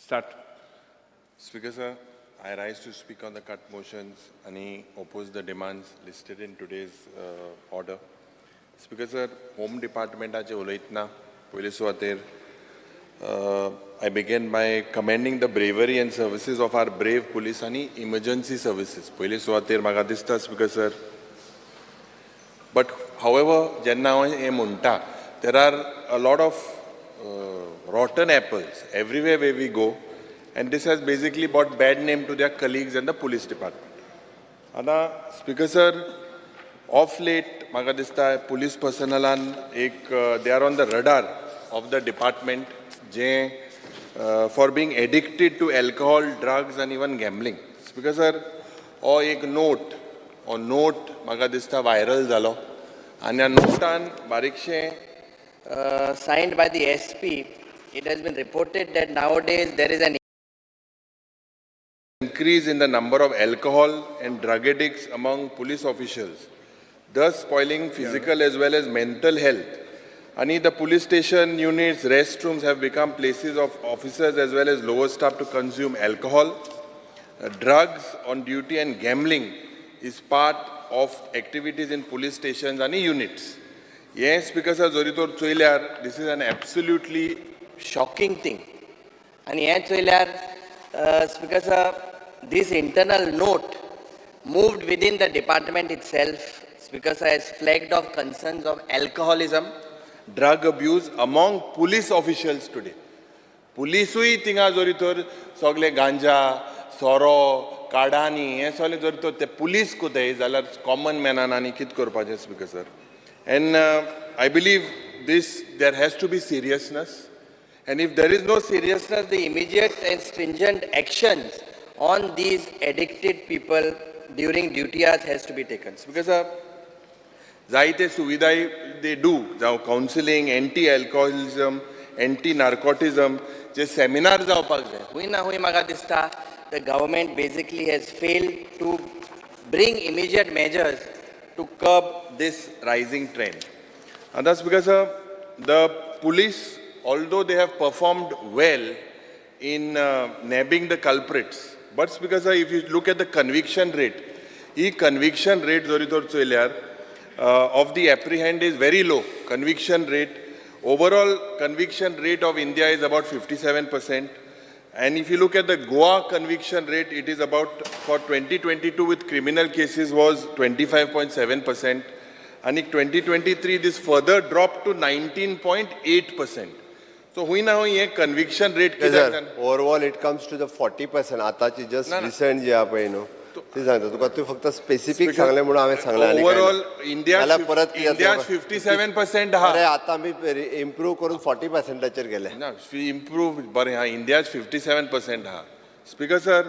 Start. Speaker sir, I rise to speak on the cut motions and oppose the demands listed in today's order. Speaker sir, Home Departmentaचे उलयतना पयले सुवातेर I begin by commending the bravery and services of our brave police आनी emergency services. पयले सुवातेर म्हाका दिसता Speaker sir, but however जेन्ना हांव हें म्हणटा, there are a lot of rotten apples everywhere where we go, and this has basically brought bad name to their colleagues and the police department. आतां speaker sir, of late म्हाका दिसता police पर्सनलान एक they are on the radar of the department J for being addicted to alcohol, drugs and even gambling. Speaker sir, हो एक note, हो note म्हाका दिसता viral जालो आनी ह्या नोटान बारीकशें Signed by the SP, it has been reported that nowadays there is an increase in the number of alcohol and drug addicts among police officials, thus spoiling physical as well as mental health. And the police station units, restrooms have become places of officers as well as lower staff to consume alcohol, drugs on duty and gambling is part of activities in police stations and units. Yes, Speaker sir, जरी तर चोयल्यार this is an absolutely shocking thing. आनी हें चोयल्यार, Speaker sir, this internal note moved within the department itself, Speaker sir, has flagged off concerns of alcoholism, drug abuse among police officials today. पुलिसूय थिंगा जरी तर सगळे गांजा, सोरो, काडानी हें सगळें जर तर ते पुलीस कोताय जाल्यार कॉमन मॅनान आनी कितें करपाचें, Speaker sir? And I believe this there has to be seriousness, and if there is no seriousness, the immediate and stringent actions on these addicted people during duty hours has to be taken. Speaker sir, जायते सुविधाय they do, जावं counselling, anti alcoholism, anti narcotism जे seminar जावपाक जाय. हुंय ना हुंय म्हाका दिसता the government basically has failed to bring immediate measures to curb this rising trend. And that's because the police, although they have performed well in nabbing the culprits, but it's because if you look at the conviction rate, he conviction rate जरी तर चोयल्यार of the apprehend is very low. Conviction rate, overall conviction rate of India is about 57%. And if you look at the Goa conviction rate, it is about, for 2022 with criminal cases was 25.7%. And in 2023, this further dropped to 19.8%. So, हुंय ना हुंय हे conviction rate कित्याक sir, overall it comes to the 40% आताची just ना, ना. Recent जे आहा पळय न्हू, ते सांगता तुका. तूं फक्त स्पेसिफीक सांगलें म्हणून हांवें सांगलें, आनी कांय ना. Overall, India, नाल्यार परत कितें India जातलें? 57% आहा. अरे, आतां आमी इम्प्रूव करून 40 पर्संटाचेर गेले. ना, इम्प्रूव बरें आहा, इंडियाच 57% आहा. Speaker sir,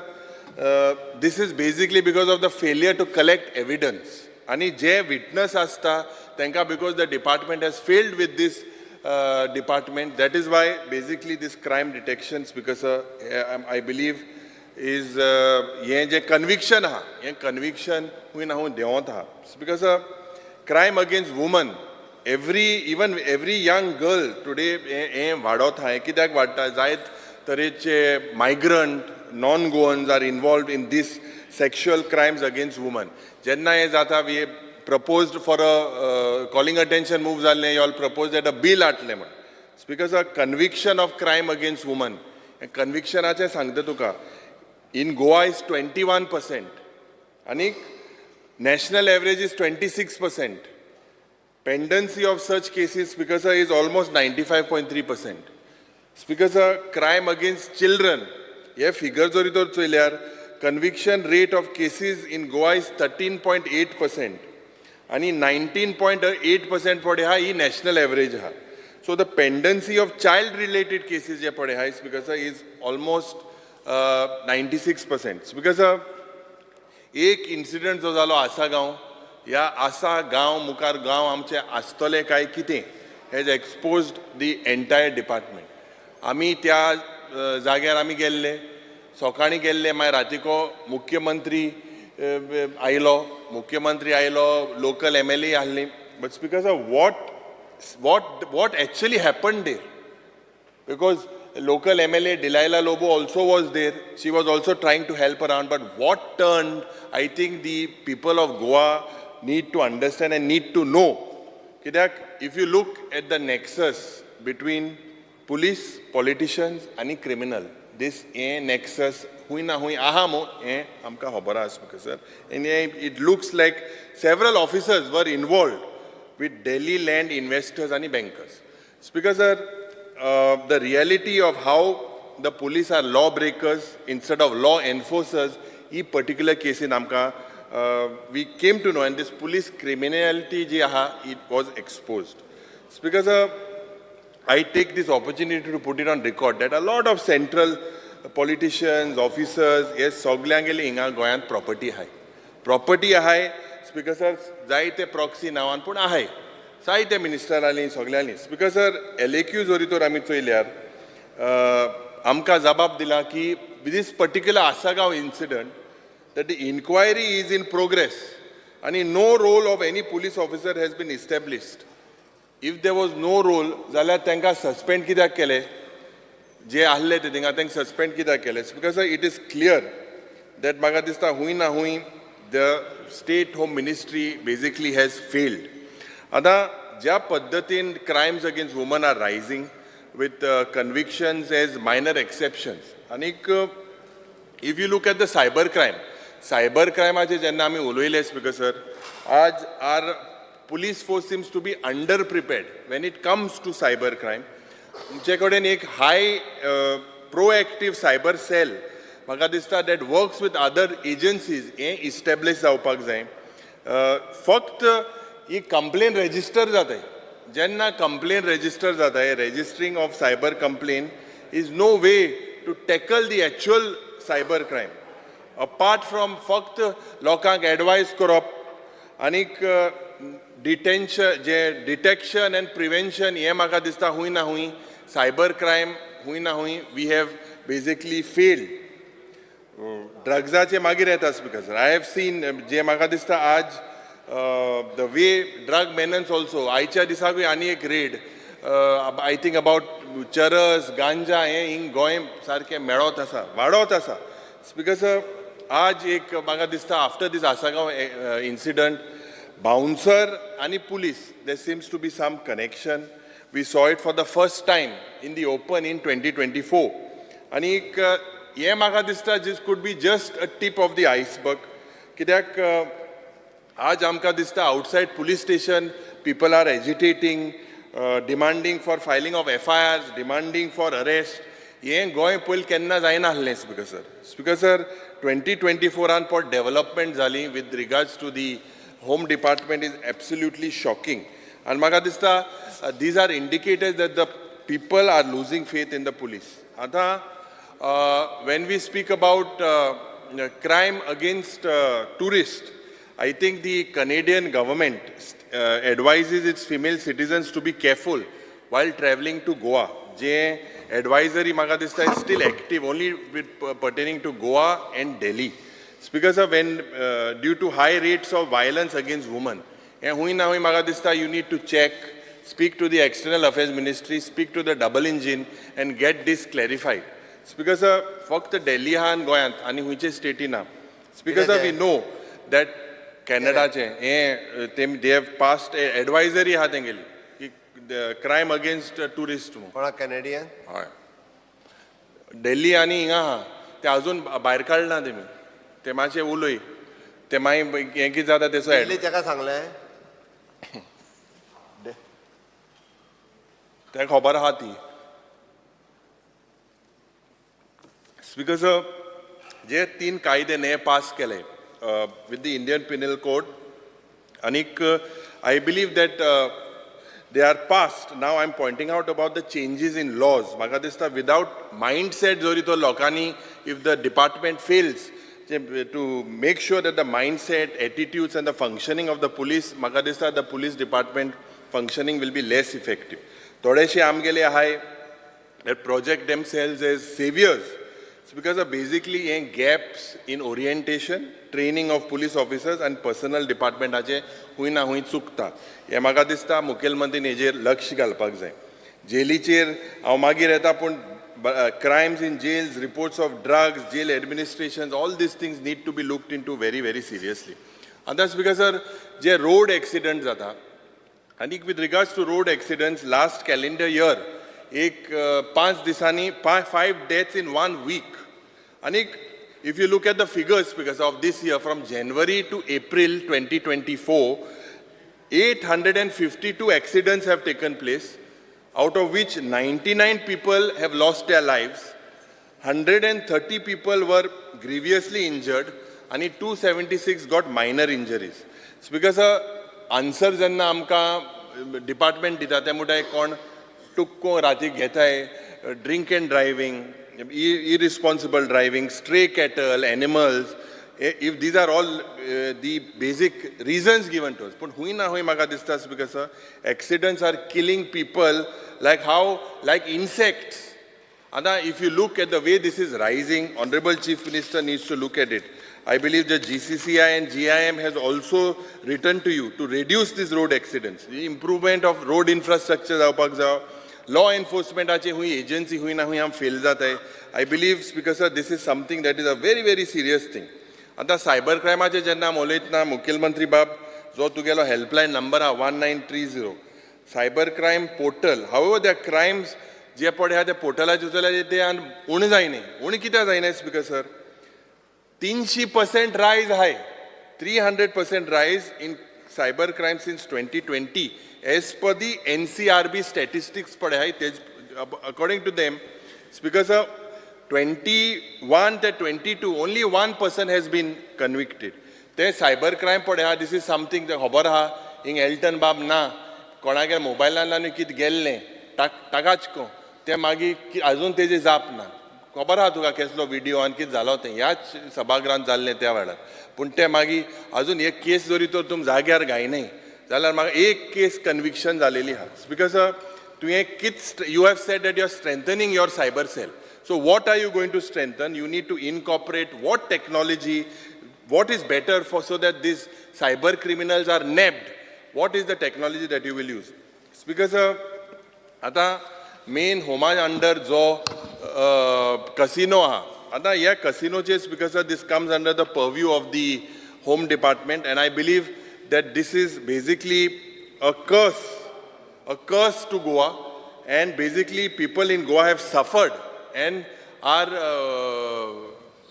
this is basically because of the failure to collect evidence आनी जे विटनस आसता तांकां, because the department has failed with this department, that is why basically this crime detection, Speaker sir, I believe is हें जें conviction आहा, हें conviction खूंय ना खूंय देंवत आहा. Speaker sir, crime against women, every even every young girl today हें वाडत आहा. हें कित्याक वाडटा? जायत तरेचे migrant, non Goans are involved in this sexual crimes against women. जेन्ना हें जाता, we proposed for a calling attention move जाल्लें, you all propose that a bill हाडलें म्हण. Speaker sir, conviction of crime against women, कन्विक्शनाचें सांगता तुका, in Goa is 21% आनी national average is 26%. Pendency of such cases, Speaker sir, is almost 95.3%. Speaker sir, crime against children, hey figure जरी तर चोयल्यार conviction rate of cases in Goa is 13.8% आनी 19.8% पळय आहा, ही national average आहा. So the pendency of child related cases जे पळय आहा, Speaker sir, is almost 96%. Speaker sir, एक incident जो जालो आसा गांव, ह्या आसा गांव मुखार गांव आमचे आसतले काय कितें, has exposed the entire department. आमी त्या जाग्यार आमी गेल्ले, सकाळीं गेल्ले, मागीर रातीको मुख्यमंत्री आयलो, मुख्यमंत्री आयलो, लोकल एमएलए आहली, but because of what actually happen there, because local MLA Delilah Lobo also was there. She was also trying to help around. But what turned, I think the people of Goa need to understand and need to know. कित्याक if you look at the nexus between police, politicians आनी criminal, this हें nexus हुंय ना हुंय आहा मू, हें आमकां खबर आसा, Speaker sir. And it looks like several officers were involved with Delhi land investors and bankers. Speaker sir, the reality of how the police are lawbreakers instead of law enforcers, he particular casein आमकां we came to know and this police criminality जी आहा, it was exposed. Speaker sir, I take this opportunity to put it on record that a lot of central politicians, officers, हे सगल्यांगेली हिंगा गोंयांत property आहाय, property आहाय. Speaker sir, जायते proxy नांवान पूण आहाय, जायते मिनिस्टरांनी, सगल्यांनी. स्पीकर सर, एलएक्यू जरी तर आमी चोयल्यार आमकां जबाब दिला की this particular Assagao incident, that the inquiry is in progress आणि no role of any police officer has been established. If there was no role जाल्यार तांकां सस्पेंड कित्याक केले? जे आहले ते थिंगा, तांकां सस्पेंड कित्याक केले? Because it is clear that म्हाका दिसता हुंय ना हुंय the state home ministry basically has failed. आतां ज्या पद्दतीन crimes against women are rising with convictions as minor exceptions, आनीक if you look at the cyber crime, cyber क्रायमाचे जेन्ना आमी उलयले, स्पीकर सर, आज our police force seems to be under prepared when it comes to cyber crime. आमचे कडेन एक हाय प्रोएक्टीव cyber sale म्हाका दिसता that works with other agencies हें इस्टेब्लिश जावपाक जाय. फक्त ही कंप्लेन रेजिस्टर जाताय, जेन्ना कंप्लेन रेजिस्टर जाताय, registering of cyber complain is no way to tackle the actual cyber crime. Apart from फक्त लोकांक एडवायज करप आनीक detention J detection and prevention, हें म्हाका दिसता हुंय ना हुंय सायबर क्रायम हुंय ना हुंय we have basically failed. ड्रग्साचे मागीर येता, Speaker sir. I have seen जे म्हाका दिसता आज the way drug menace also, आयच्या दिसाकूय आनी एक red, I think about चरस, गांजा, हें हिंग गोंय सारकें मेळत आसा, वाडत आसा. स्पीकर सर, आज एक म्हाका दिसता after this Assagao incident, bouncer आनी police, there seems to be some connection. We saw it for the first time in the open in 2024. आनी एक हें म्हाका दिसता this could be just a tip of the iceberg. कित्याक आज आमकां दिसता outside police station people are agitating, demanding for filing of FIRs, demanding for arrest. हें गोंय पयलीं केन्ना जायना आसलें, speaker sir. Speaker sir, 2024आन पोट डेवलपमेंट जाली with regards to the home department is absolutely shocking. आनी म्हाका दिसता these are indicators that the people are losing faith in the police. आतां when we speak about crime against tourist, I think the Canadian government advises its female citizens to be careful while traveling to Goa. J advisory म्हाका दिसता is still active only with pertaining to Goa and Delhi. Speaker sir, when due to high rates of violence against women, हें हुंय ना हुंय म्हाका दिसता you need to check, speak to the External Affairs Ministry, speak to the double engine and get this clarified. Speaker sir, फक्त दिल्ली आहा आनी गोंयांत आनी खंयचे स्टेटी ना. Speaker sir, we know that कॅनडाचें हें ते they have passed advisory आहा तेंगेली की क्रायम अगेन्स्ट ट्युरिस्ट म्हणून. कोणा, कॅनेडियन? हय, दिल्ली आनी हिंगा आहा, ते अजून भायर काडना तेमी. ते मातशे उलय, ते मागीर हें कितें जाता तेचो दिल्ली ताका सांगलें. तेका खबर आहा ती. स्पीकर सर, जे तीन कायदे ने पास केले with the Indian Penal Code आनीक I believe that they are passed. Now I am pointing out about the changes in laws. म्हाका दिसता विदाउट मायंडसेट जरी तो लोकांनी, if the department fails to make sure that the mindset, attitudes and the functioning of the police, म्हाका दिसता the police department functioning will be less effective. थोडेशे आमगेले आहाय that project themselves as saviors. It's because of basically हे gaps in orientation, training of police officers and personnel department हुंय ना हुंय चुकता. हें म्हाका दिसता मुखेलमंत्रीन हेजेर लक्ष घालपाक जाय. जेलीचेर हांव मागीर येता, पूण Crimes in jails, reports of drugs, jail administration, all these things need to be looked into very very seriously. आतां स्पीकर सर, जे रोड एक्सिडंट जाता आनी with regards to road accidents, last calendar year एक 5 दिसांनी 5 deaths in one week. आनीक if you look at the figures because of this year, from January to April 2024, 852 accidents have taken place, out of which 99 people have lost their lives, 130 people were grievously injured, and 276 got minor injuries. Because answer जेन्ना आमकां department दिता ते म्हणटाय कोण टुक्को राती घेताय, drink and driving, irresponsible driving, stray cattle, animals, if these are all the basic reasons given to us. पूण हुंय ना हुंय म्हाका दिसता, because accidents are killing people like how, like insects. आतां if you look at the way this is rising, Honourable Chief Minister needs to look at it. I believe the GCCI and GIM has also written to you to reduce these road accidents. The improvement of road infrastructure जावपाक जाव, law enforcement हुंय agency हुंय ना हुंय आम fail जाताय. I believe, Speaker sir, this is something that is a very very serious thing. आतां cyber क्रायमाचेर जेन्ना आमी उलयतना, मुखेलमंत्री बाब, जो तुगेलो हेल्पलायन नंबर आहा 1930, cyber crime portal, however the crimes जे पळय आहा ते पोर्टलाचेर जाल्यार ते उणें जायना. उणें कित्याक जायना स्पीकर सर? 300% रायज आहाय, 300% rise in cyber crime since 2020 as per the NCRB statistics पळय आहाय तेज. According to them, Speaker sir, 21 ते 22, only one person has been convicted. ते सायबर क्रायम पळय आहा, this is something खबर आहा. हिंग एल्टन बाब ना कोणागेर मोबायलान आनी कितें गेल्लें ताकाच को ते मागीर अजून तेजी जाप ना. खबर आहा तुका केसलो विडियो आनी कितें जालो तें ह्याच सभागृहांत जाल्लें त्या वेळार. पूण तें मागीर अजून एक केस जरी तर तुमी जाग्यार घायनाय जाल्यार म्हाका एक केस कन्विक्शन जालेली आहा. Because तुवें कित, you have said that you are strengthening your cyber cell, so what are you going to strengthen? You need to incorporate what technology, what is better for, so that these cyber criminals are nabbed. What is the technology that you will use? Speaker sir, आता main होमा under जो casino आहा, आतां ह्या कसिनोचे, Speaker sir, this comes under the purview of the Home Department, and I believe that this is basically a curse to Goa, and basically people in Goa have suffered and are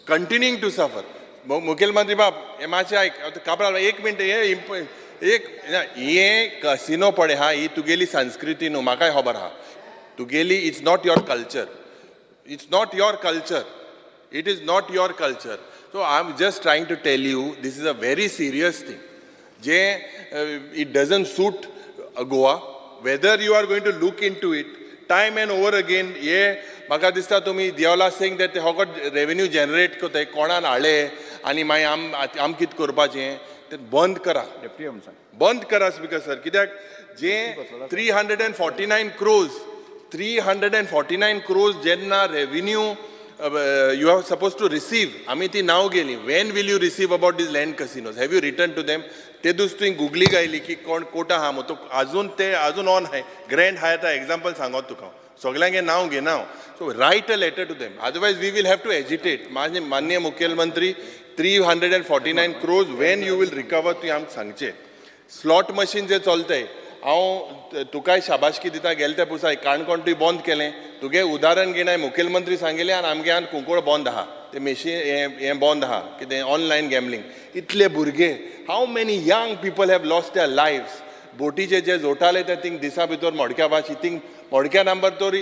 continuing to suffer. मुखेलमंत्री बाब, हे मातशें आयक. आतां काब्राल, एक minute. हे एक ना, हे कसिनो पळय हा, ही तुगेली संस्कृती न्हू. म्हाकाय खबर आहा तुगेली. It's not your culture, it's not your culture, it is not your culture. So I am just trying to tell you, this is a very serious thing J it doesn't suit Goa. Whether you are going to look into it time and over again, हे म्हाका दिसता तुमी देवला Singh that ते फकत revenue generate करताय कोणान हाडले आनी मागीर आम कितें करपाचें तें बंद करा. डेप्टी सांग. बंद करा स्पीकर सर, कित्याक जे 349 crores, 349 crores जेन्ना revenue you are suppose to receive, आमी ती नांव गेली. When will you receive about these land casinos? Have you written to them? ते दीस तुवें गुगली गायली की कोण कोटा आहा मग तो अजून ते अजून ऑन हाय ग्रँड हाय. आतां एग्जाम्पल सांगत तुका हांव, सगल्यांगे नांव घेना हांव. So write a letter to them, otherwise we will have to agitate. मान्य मुखेलमंत्री, 349 crores when you will recover, तुवें आमकां सांगचें. स्लॉट मशीन जे चलतय, हांव तुकाय शाबासकी दिता. गेले ते पुसाय काणकोण तुवें बंद केलें, तुगे उदाहरण घेवन हांवें मुखेलमंत्री सांगिल्लें आनी आमगे आनी कुंकळ बंद आहा ते मेशीन, हें बंद आहा कितें ऑनलायन गॅमलींग. इतले भुरगे, how many young people have lost their lives? बोटीचे जे जोटाले ते थिंग दिसा भितर मोडक्या भाशी थिंग मोडक्या नंबर तर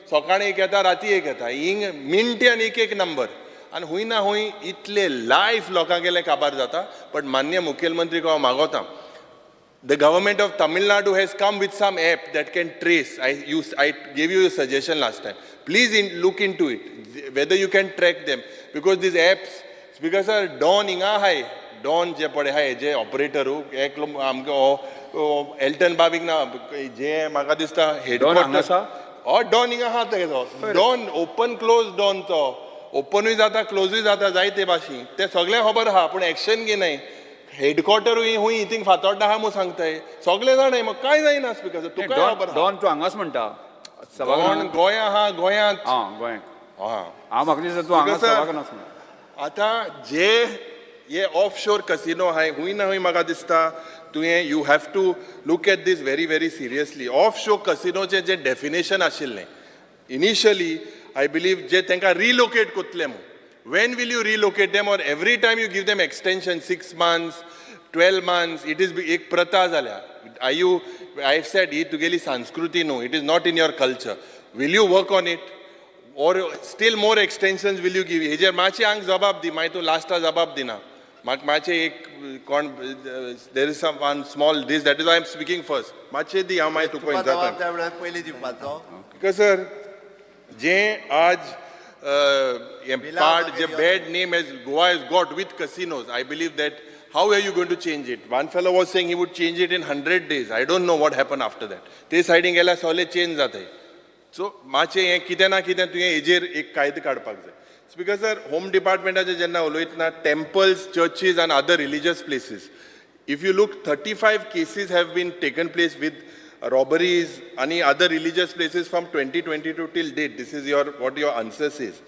सकाळी एक येता, राती एक येता, हिंग मिनट्यान एक एक नंबर आनी हुंय ना हुंय इतले लायफ लोकांगेले काबार जाता. बट मान्य मुखेलमंत्री हांव मागोता, the government of Tamil Nadu has come with some app that can trace. I gave you a suggestion last time. Please look into it, whether you can track them. Because these apps, because sir, Don हिंगा हाय, don जे पळय हाय जे operator एकलो आमकां हो Elton बाबीक ना जे म्हाका दिसता. Don हांगा आसा? हय, डॉन हिंगा आहा तेजो. डॉन ओपन क्लोज, डॉन तो ओपनूय जाता, क्लोजूय जाता, जायते भाशेन ते सगळें खबर आहा, पूण एक्शन घेनाय. हेडक्वॉर्टरूय हुंय थिंग फातोड्डा आहा म्हूण सांगताय, सगळे जाणाय, मग काय जायना स्पीकर तुका डॉन खबर आहा. डॉन तूं हांगाच म्हणटा? कोण गोंया आहा गोंयांत. आं, गोंयांत. हा. हांव म्हाका दिसता तूं हांगा Speaker sir, सभाघरांत आसा. आतां जे हे ऑफ शोर कसिनो आहाय, हूंय ना हूंय म्हाका दिसता तुवें you have to look at this very very seriously. Offshore कसिनोचें जें डेफिनेशन आशिल्लें इनिशियली, I believe जे तांकां रिलोकेट कोतले म्हूण, when will you relocate them, or every time you give them extension 6 months, 12 months? It is एक प्रथा जाल्या. I you I have said ही तुगेली संस्कृती न्हू, it is not in your culture. Will you work on it or still more extensions will you give? हेजेर मातशी हांग जबाब दी, मागीर तूं लास्टा जबाब दिना म्हाका. मातशें एक कोण, there is some one small this, that is I am speaking first. मातशें दी, हांव मागीर तुका तुका विचारता. जबाब जाय म्हणल्यार पयलीं दिवपाचो. सर, जें आज हें बिलां पार्ट जे वगैरे. Bad name as Goa is got with casinos, I believe that how are you going to change it? One fellow was saying he would change it in 100 days. I don't know what happen after that. ते सायडीन गेल्यार सगळें change जाताय. So मातशें हें कितें ना कितें तुवें हेजेर एक कायदो काडपाक जाय. स्पीकर सर, होम डिपार्टमेंटाचें जेन्ना उलयतना, temples, churches and other religious places, if you look, 35 cases have been taken place with robberies and other religious places from 2022 till date. This is your what your answer says.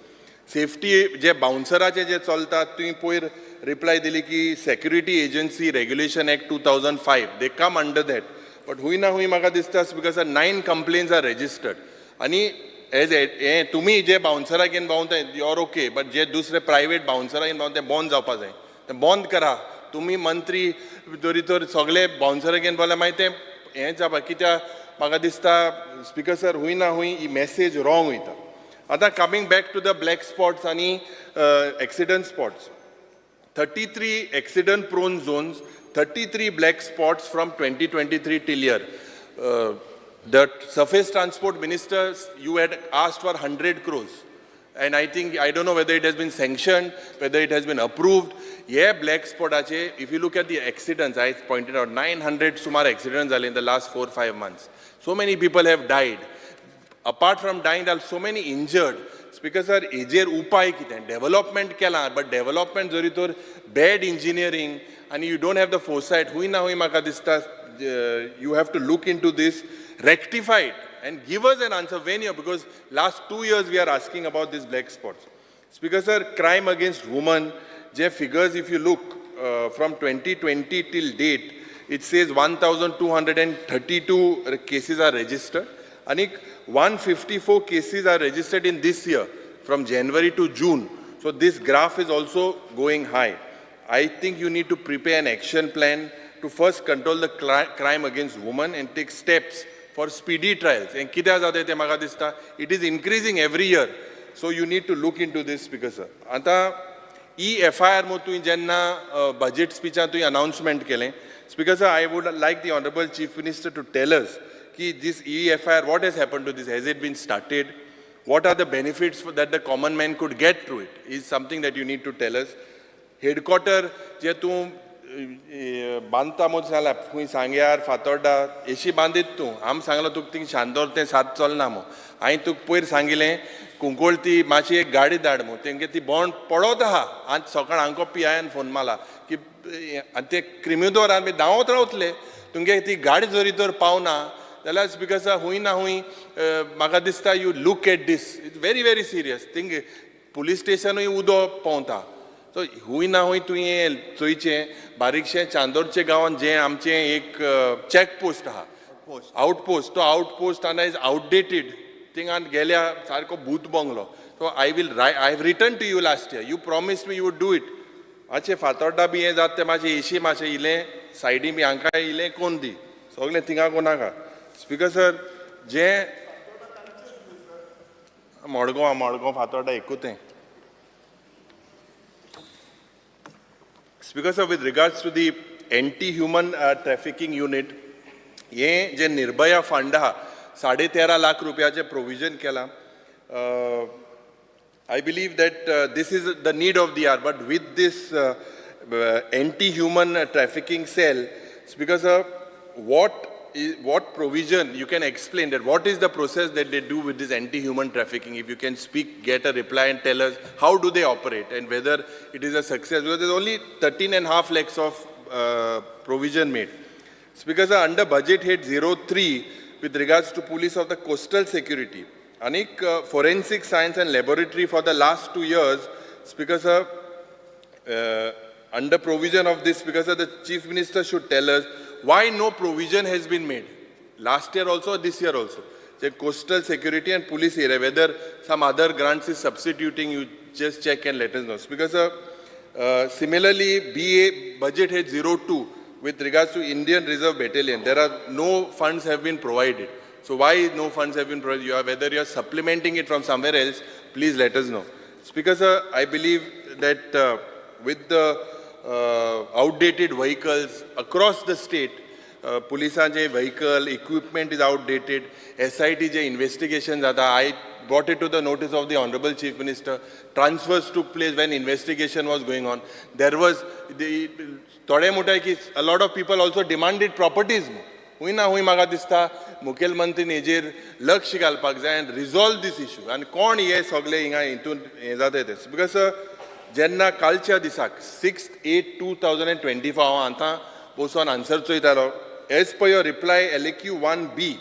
Safety जे बाउन्सराचे जे चलता, तुवें पयर reply दिली की Security Agency Regulation Act 2005, they come under that. But हूंय ना हूंय म्हाका दिसता, because nine complaints are registered आनी एज हें तुमी जे बाउन्सरा घेवन भोंवता, you are okay, but जे दुसरे प्रायवेट बाउन्सरा घेवन भोंवता, ते बंद जावपा जाय. ते बंद करा तुमी मंत्री. जरी तर सगळे बाउन्सरा घेवन भोंवल्यार मागीर तें हें जावपा कित्याक? म्हाका दिसता स्पीकर सर, हूंय ना हूंय ही मॅसेज रॉंग वयता. आतां coming back to the black spots आनी accident spots, 33 accident prone zones, 33 black spots from 2023 till year. The surface transport minister, you had asked for 100 crores. And I think, I don't know whether it has been sanctioned, whether it has been approved. Yeah, black spot, ache, if you look at the accidents, I pointed out 900 सुमार accidents जाले in the last 4, 5 months. So many people have died. Apart from dying, there are so many injured. Speaker sir, हेजेर उपाय कितें? Development केलां, but development जरी तर bad engineering आनी you don't have the foresight. हूंय ना हूंय म्हाका दिसता you have to look into this, rectify it and give us an answer when you, because last 2 years we are asking about this black spots. Speaker sir, crime against woman J figures, if you look, from 2020 till date, it says 1232 cases are registered आणि 154 cases are registered in this year from January to June. So this graph is also going high. I think you need to prepare an action plan to first control the crime against women and take steps for speedy trials. And कित्याक जाता तें म्हाका दिसता, it is increasing every year. So you need to look into this, Speaker sir. आतां E F I R म्हूण तुवें जेन्ना budget स्पिचान तुवें अनाउन्समेंट केलें, Speaker sir, I would like the honourable Chief Minister to tell us की this e-FIR, what has happen to this? Has it been started? What are the benefits that the common man could get through it is something that you need to tell us. Headquarter जे तूं बांदता म्हूण सांगला, खंय सांग्यार फातोर्डा एशी बांदीत तूं. आम सांगलो तुका, थिंग शांतोर तें सात चलना म्हूण. हांवें तुका पयर सांगिलें, कुंकोळ ती मातशी एक गाडी धाड म्हूण. तेंगे ती बोंड पडत आहा. आज सकाळ हांको पी आयन फोन मारला की आनी ते क्रिमिदोर आमी धांवत रावतले. तुमगे ती गाडी जरी तर पावना जाल्यार, because हूंय ना हूंय म्हाका दिसता you look at this, it's very very serious thing. Police स्टेशनूय उदो पोंवता. सो हूंय ना हूंय तुवें चोयचें बारीकशें. चांदोरचे गांवांत जें आमचें एक चॅक पोस्ट आहा, आउटपोस्ट, तो आउटपोस्ट आतां is outdated. थिंगा गेल्या सारको भूत bungalow. So I have written to you last year. You promise me you would do it. मातशें फातोड्डा बी हें जाता तें मातशें एशी मातशें इलें सायडी बी हांकां इलें कोन दी, सगळें थिंगा कोनाका. स्पीकर सर, जें मडगांव, मडगांव फातोड्डा एकूच तें. Speaker sir, with regards to the anti human trafficking unit, हें जें निर्भया फंड आहा, 13.5 लाख रुपयाचें प्रोविजन केलां. I believe that this is the need of the hour, but with this anti-human trafficking cell, Speaker sir, what provision you can explain that what is the process that they do with this anti-human trafficking? If you can speak, get a reply and tell us how do they operate and whether it is a success, because there's only 13.5 lakhs of provision made. Speaker sir, under budget head 03, with regards to police of the coastal security आनीक forensic science and laboratory for the last 2 years. Speaker sir, under provision of this, because the Chief Minister should tell us why no provision has been made. Last year also, this year also. The coastal security and police area, whether some other grants is substituting, you just check and let us know. Because similarly, BA budget head 02 with regards to Indian Reserve Battalion, there are no funds have been provided. So why no funds have been provided? You are, whether you are supplementing it from somewhere else, please let us know. Speaker sir, I believe that with the outdated vehicles across the state, पुलिसांचे vehicle equipment is outdated. SIT J investigation जाता, I brought it to the notice of the Honorable Chief Minister. Transfers took place when investigation was going on. There was the थोडे म्हणटाय की a lot of people also demanded properties. हुंय ना हुंय म्हाका दिसता मुखेलमंत्रीन हेजेर लक्ष घालपाक जाय आनी रिजॉल्व दीस इशू आनी कोण हे सगळे हिंगा हितून हें जाता ते, because जेन्ना कालच्या दिसाक 6/8/2024 हांव आतां बसून answer चोयतालो, as per your reply LAQ 1B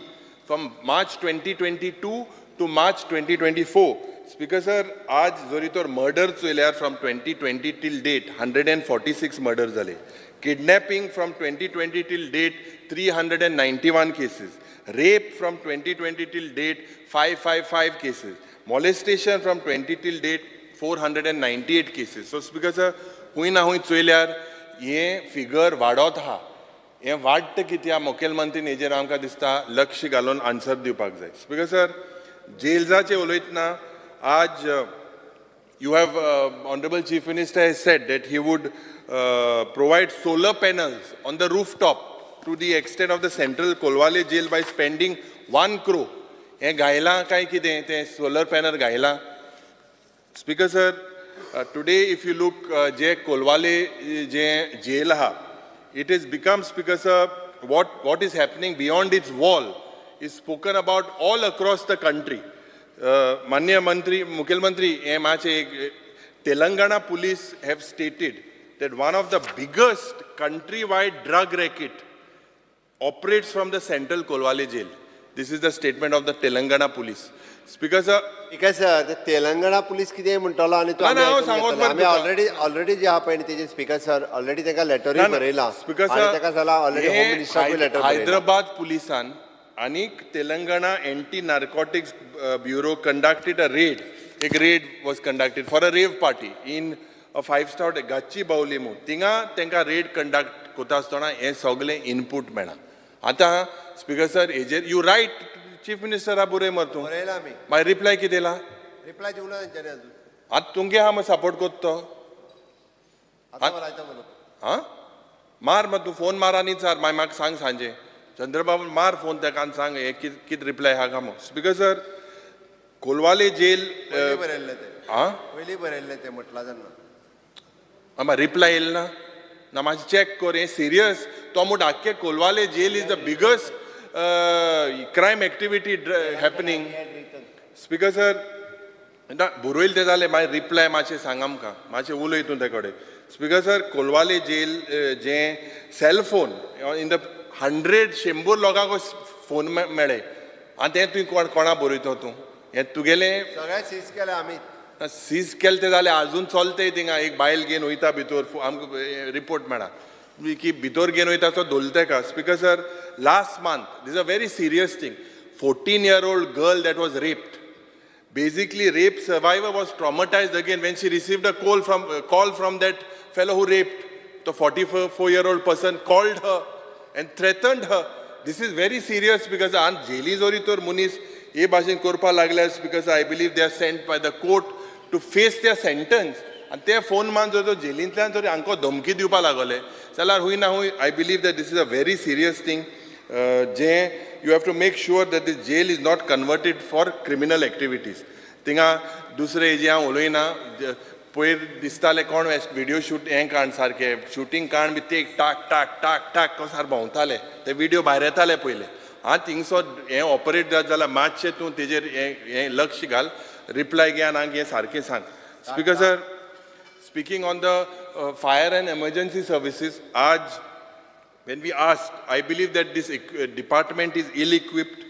from March 2022 to March 2024. Speaker sir, आज जरी तर murder चोयल्यार from 2020 till date 146 murder जाले. Kidnapping from 2020 till date 391 cases. Rape from 2020 till date 555 cases. Molestation from 20 till date 498 cases. So Speaker sir, हुंय ना हुंय चोयल्यार हें figure वाडत आहा. हें वाडटा कित्याक, मुखेलमंत्रीन हेजेर आमकां दिसता लक्ष घालून आन्सर दिवपाक जाय. स्पीकर सर, जेल्साचें उलयतना आज you have Honorable Chief Minister has said that he would provide solar panels on the rooftop to the extent of the Central Colvale Jail by spending 1 crore. हें घायलां काय कितें तें सोलर पॅनल घायलां? Speaker sir, today if you look, जे कोलवाले जे jail आहा, it is become, Speaker sir, what is happening beyond its wall is spoken about all across the country. माननीय मंत्री, मुखेलमंत्री, हे मातशें एक Telangana police have stated that one of the biggest country wide drug racket operates from the Central Colvale Jail. This is the statement of the Telangana police. Speaker sir, ठीक sir, ते Telangana police कितें म्हणटलो आनी तूं ना, आमी ना, हांव आयकून सांगोत घेतले. मरे आमी तुका. ऑलरेडी ऑलरेडी जे आहा पळय न्ही तेजे, स्पीकर सर, ऑलरेडी तांकां लेटरूय ना, ना. बरयला स्पीकर आनी सर, ताका जाल्यार ऑलरेडी हे होम मिनिस्टराकूय लेटर बरयला. हैदराबाद पुलिसान आनीक Telangana Anti Narcotics Bureau conducted a raid. एक raid was conducted for a rave party in a five star Gachibowli म्हूण. थिंगा तांकां रेड कंडक्ट करता आसतना हें सगळें इनपूट मेळ्ळां. आतां स्पीकर सर, हेजेर you right chief मिनिस्टरा बरय मरे तूं. बरयला आमी. मागीर रिप्लाय कितें येयला? रिप्लाय दिवना तेंच्यांनी अजून. आतां तुमगे आहा मग सपोर्ट करता तो. आतां लायता म्हणून. आं, मार मग तूं फोन मार आनी चार. मागीर म्हाका सांग सांजे. चंद्रबाबू, मार फोन ताका आनी सांग हे कित कित रिप्लाय आहा काय म्हूण. स्पीकर सर, कोलवाले जेल पयलीं बरयल्लें तें. आं. पयलीं बरयल्लें तें म्हटलां तेन्ना. आं, रिप्लाय येयलो ना. ना, मातशें चॅक कर. हें सिरियस. तो म्हणटा आख्खे Colvale jail is the biggest crime activity happening. Speaker sir, ना, बरयलें तें जालें, मागीर रिप्लाय मातशें सांग आमकां. मातशें उलय तूं ते कडेन. स्पीकर सर, कोलवाले जेल जें cellphone in the hundred, शंबर लोकांक फोन मेळ्ळे आनी तें तुवें कोण कोणा बरयतो तूं हें तुगेलें? सगळें सीज केलें आमी. सीज केलें तें जालें, आजून चलताय थिंगा. एक बायल घेवन वयता भितर, आमकां रिपोर्ट मेळ्ळा की भितर घेवन वयता तो धोल तेका. Speaker sir, last month, this a very serious thing, 14-year-old girl that was raped. Basically, rape survivor was traumatized again when she received a call from that fellow who raped. The 44-year-old person called her and threatened her. This is very serious because आन jelly जरी तर मनीस हे भाशेन करपाक लागल्यार, because I believe they are sent by the court to face their sentence, आनी ते फोन मान जर तो जेलींतल्यान जर हांकां धमकी दिवपाक लागले जाल्यार हुंय ना हुंय I believe that this is a very serious thing जें you have to make sure that this jail is not converted for criminal activities. थिंगा दुसरे हेजे हांव उलयना. पयर दिसताले कोण विडियो शूट हें काण सारकें शुटींग काण बी ते टाक टाक टाक टाक कसो सारकें भोंवताले, ते विडियो भायर येताले पयले. आं, थिंगसो हें ऑपरेट जात जाल्यार मातशें तूं तेजेर हें हें लक्ष घाल. रिप्लाय घे आनी हें सारकें सांग. Speaker sir, speaking on the fire and emergency services, आज When we asked, I believe that this department is ill-equipped.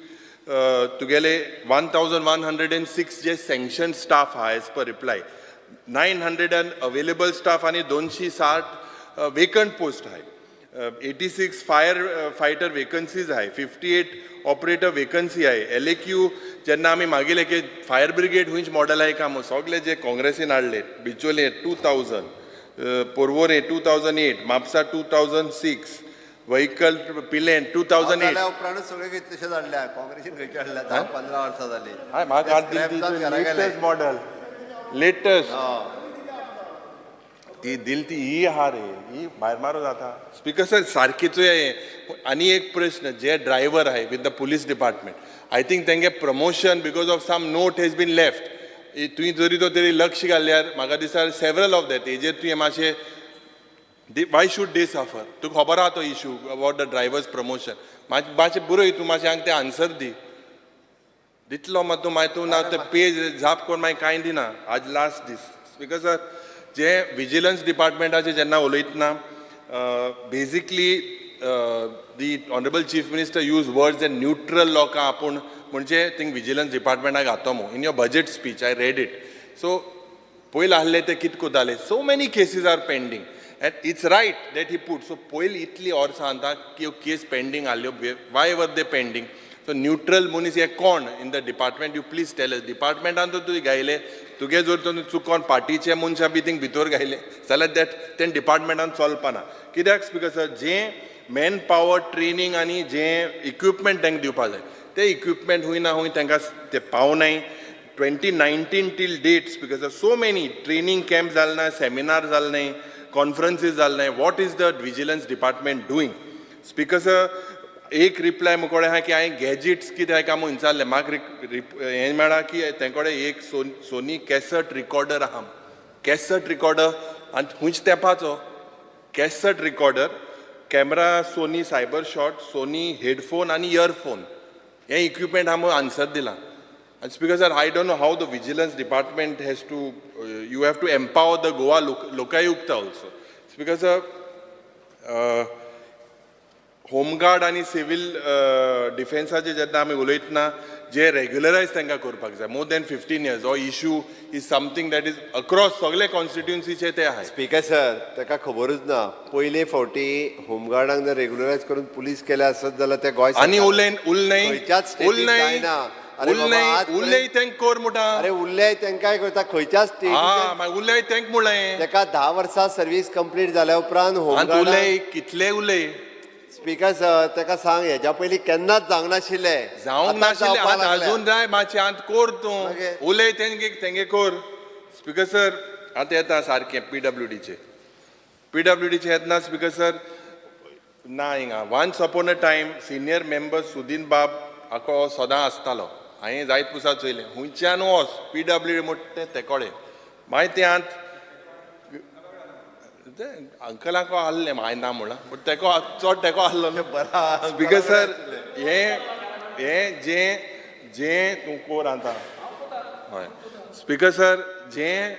तुगेले 1106 जे सँक्शन स्टाफ आहा as per reply, 900 and available staff आनी 260 वेकंट पोस्ट आहाय, 86 फायर फायटर वेकन्सीज आहाय, 58 operator vacancy आहाय. एलएक्यू जेन्ना आमी मागिले की फायर ब्रिगेड खंयच मॉडल आहाय काय म्हूण, सगळे जे काँग्रेसीन हाडले, बिचोले 2000, Porvorim 2008, Mapusa 2006, vehicle Pilerne 2008. जाल्या उपरांतच सगळे कितलेशेच हाडल्या काँग्रेसीन, खंयचे हाडल्या? 10-15 वर्सां जाली. हय, म्हाका ते scrap जावन घरा गेले. लेटस्ट मॉडल, लेटस्ट ती दिल ती ही आहा रे, ही भायर मारून जाता. स्पीकर सर, सारकीच हे. आनी एक प्रश्न, जे ड्रायव्हर आहाय with the police department, I think तेंगे promotion because of some note has been left. तुवें जरी तो तरी लक्ष घाल्यार म्हाका दिसता सेवरल ऑफ that हेजेर तुवें मातशें, why should they suffer? तुका खबर आहा तो issue about the drivers promotion. मातशें बरय तूं, मातशें हांगा तें आन्सर दी. दितलो मात तूं मागीर, तूं ना ते पेज झाप करून मागीर कांय दिना. आज लास्ट दीस. स्पीकर सर, जे विजिलन्स डिपार्टमेंटाचे जेन्ना उलयतना, basically the honourable Chief Minister use words and neutral लोकां आपूण म्हणजे थिंग विजिलन्स डिपार्टमेंटाक घातो मू. In your budget speech I read it. So पयलीं आहले ते कित करताले? So many cases are pending and it's right that he put. So पयलीं इतली वर्सां आतां त्यो केस pending आहल्यो, why were they pending? So neutral मनीस हे कोण in the department, you please tell us. डिपार्टमेंटान तर तुवें घायले तुगे, जर तुवें चुकोन पार्टीचे मनशां बी थिंग भितर घायले जाल्यार that तें डिपार्टमेंटान चलपाना. कित्याक स्पीकर सर, जें मॅन पावर, ट्रेनींग आनी जें इक्विपमेंट तांकां दिवपा जाय, ते इक्विपमेंट हूंय ना हूंय तांकां ते पावनाय. 2019 till date, because so many training camp जाले ना, सेमिनार जाले नाय, कॉन्फरन्सीस जाले नाय. What is the vigilance department doing? Speaker sir, एक रिप्लाय मुकोडे आहा की हांवें गॅजेट्स कितें आहा काय म्हूण विचारलें, म्हाका हें मेळ्ळां की तें कडेन एक सोनी कॅसट रिकॉर्डर आहा. कॅसट रिकॉर्डर आनी खंयच तेंपाचो cassette recorder, camera Sony cyber shot, Sony headphone आनी इयरफोन, हें इक्विपमेंट आहा आन्सर दिलां. आनी speaker sir, I don't know how the vigilance department has to, you have to empower the Goa Lokayukta also. Speaker sir, home guard आनी civil डिफेन्साचे जेन्ना आमी उलयतना, जे रेग्युलरायज तांकां करपाक जाय. मोर दॅन 15 इयर्स हो issue is something that is across सगळे कॉन्स्टिट्युन्सीचे ते आहाय. स्पीकर सर, ताका खबरूच ना, पयले फावटी होमगार्डांक जर रेग्युलरायज करून पुलीस केले आसत जाल्यार ते गोंय आनी सरकार- उलय उलय खंयच्याच स्टेटीक उलय जायना. अरे बाबा, उलय उलय तेंक कर म्हणटा. अरे, उरले तांकांय करता, खंयच्याच हा स्टेटीक. मागीर उलय तेंक म्हणलें. ताका 10 वर्सां सर्वीस कंप्लीट जाल्या उपरांत आनी होमगार्ड. उलय कितले उलय. स्पीकर सर, ताका सांग, हेज्या पयलीं केन्नाच जावंक नाशिल्लें. जावंक आतां नाशिल्लें. जावपाक आतां लागल्या. अजून जाय मातशें आतां कोर तूं. मागीर? उलय तेंगे तेंगे कोर. स्पीकर सर, आतां येता सारकें पीडब्ल्यूडीचे. पीडब्ल्यूडीचे येतना स्पीकर सर, ना हिंगा once upon a time senior member Sudin बाब आको सदां आसतालो. हांवें जायत पुसा चोयलें, हुंयच्यान वच पीडब्ल्यूडी म्हणटा तें तेकोडे. मागीर तें आत ते अंकलाक आहलें, हांवें ना म्हणलां, बट तेको चड तेको आहलो न्हू. स्पीकर सर, हे हे जें जें तूं कोर आतां. हय स्पीकर सर, जें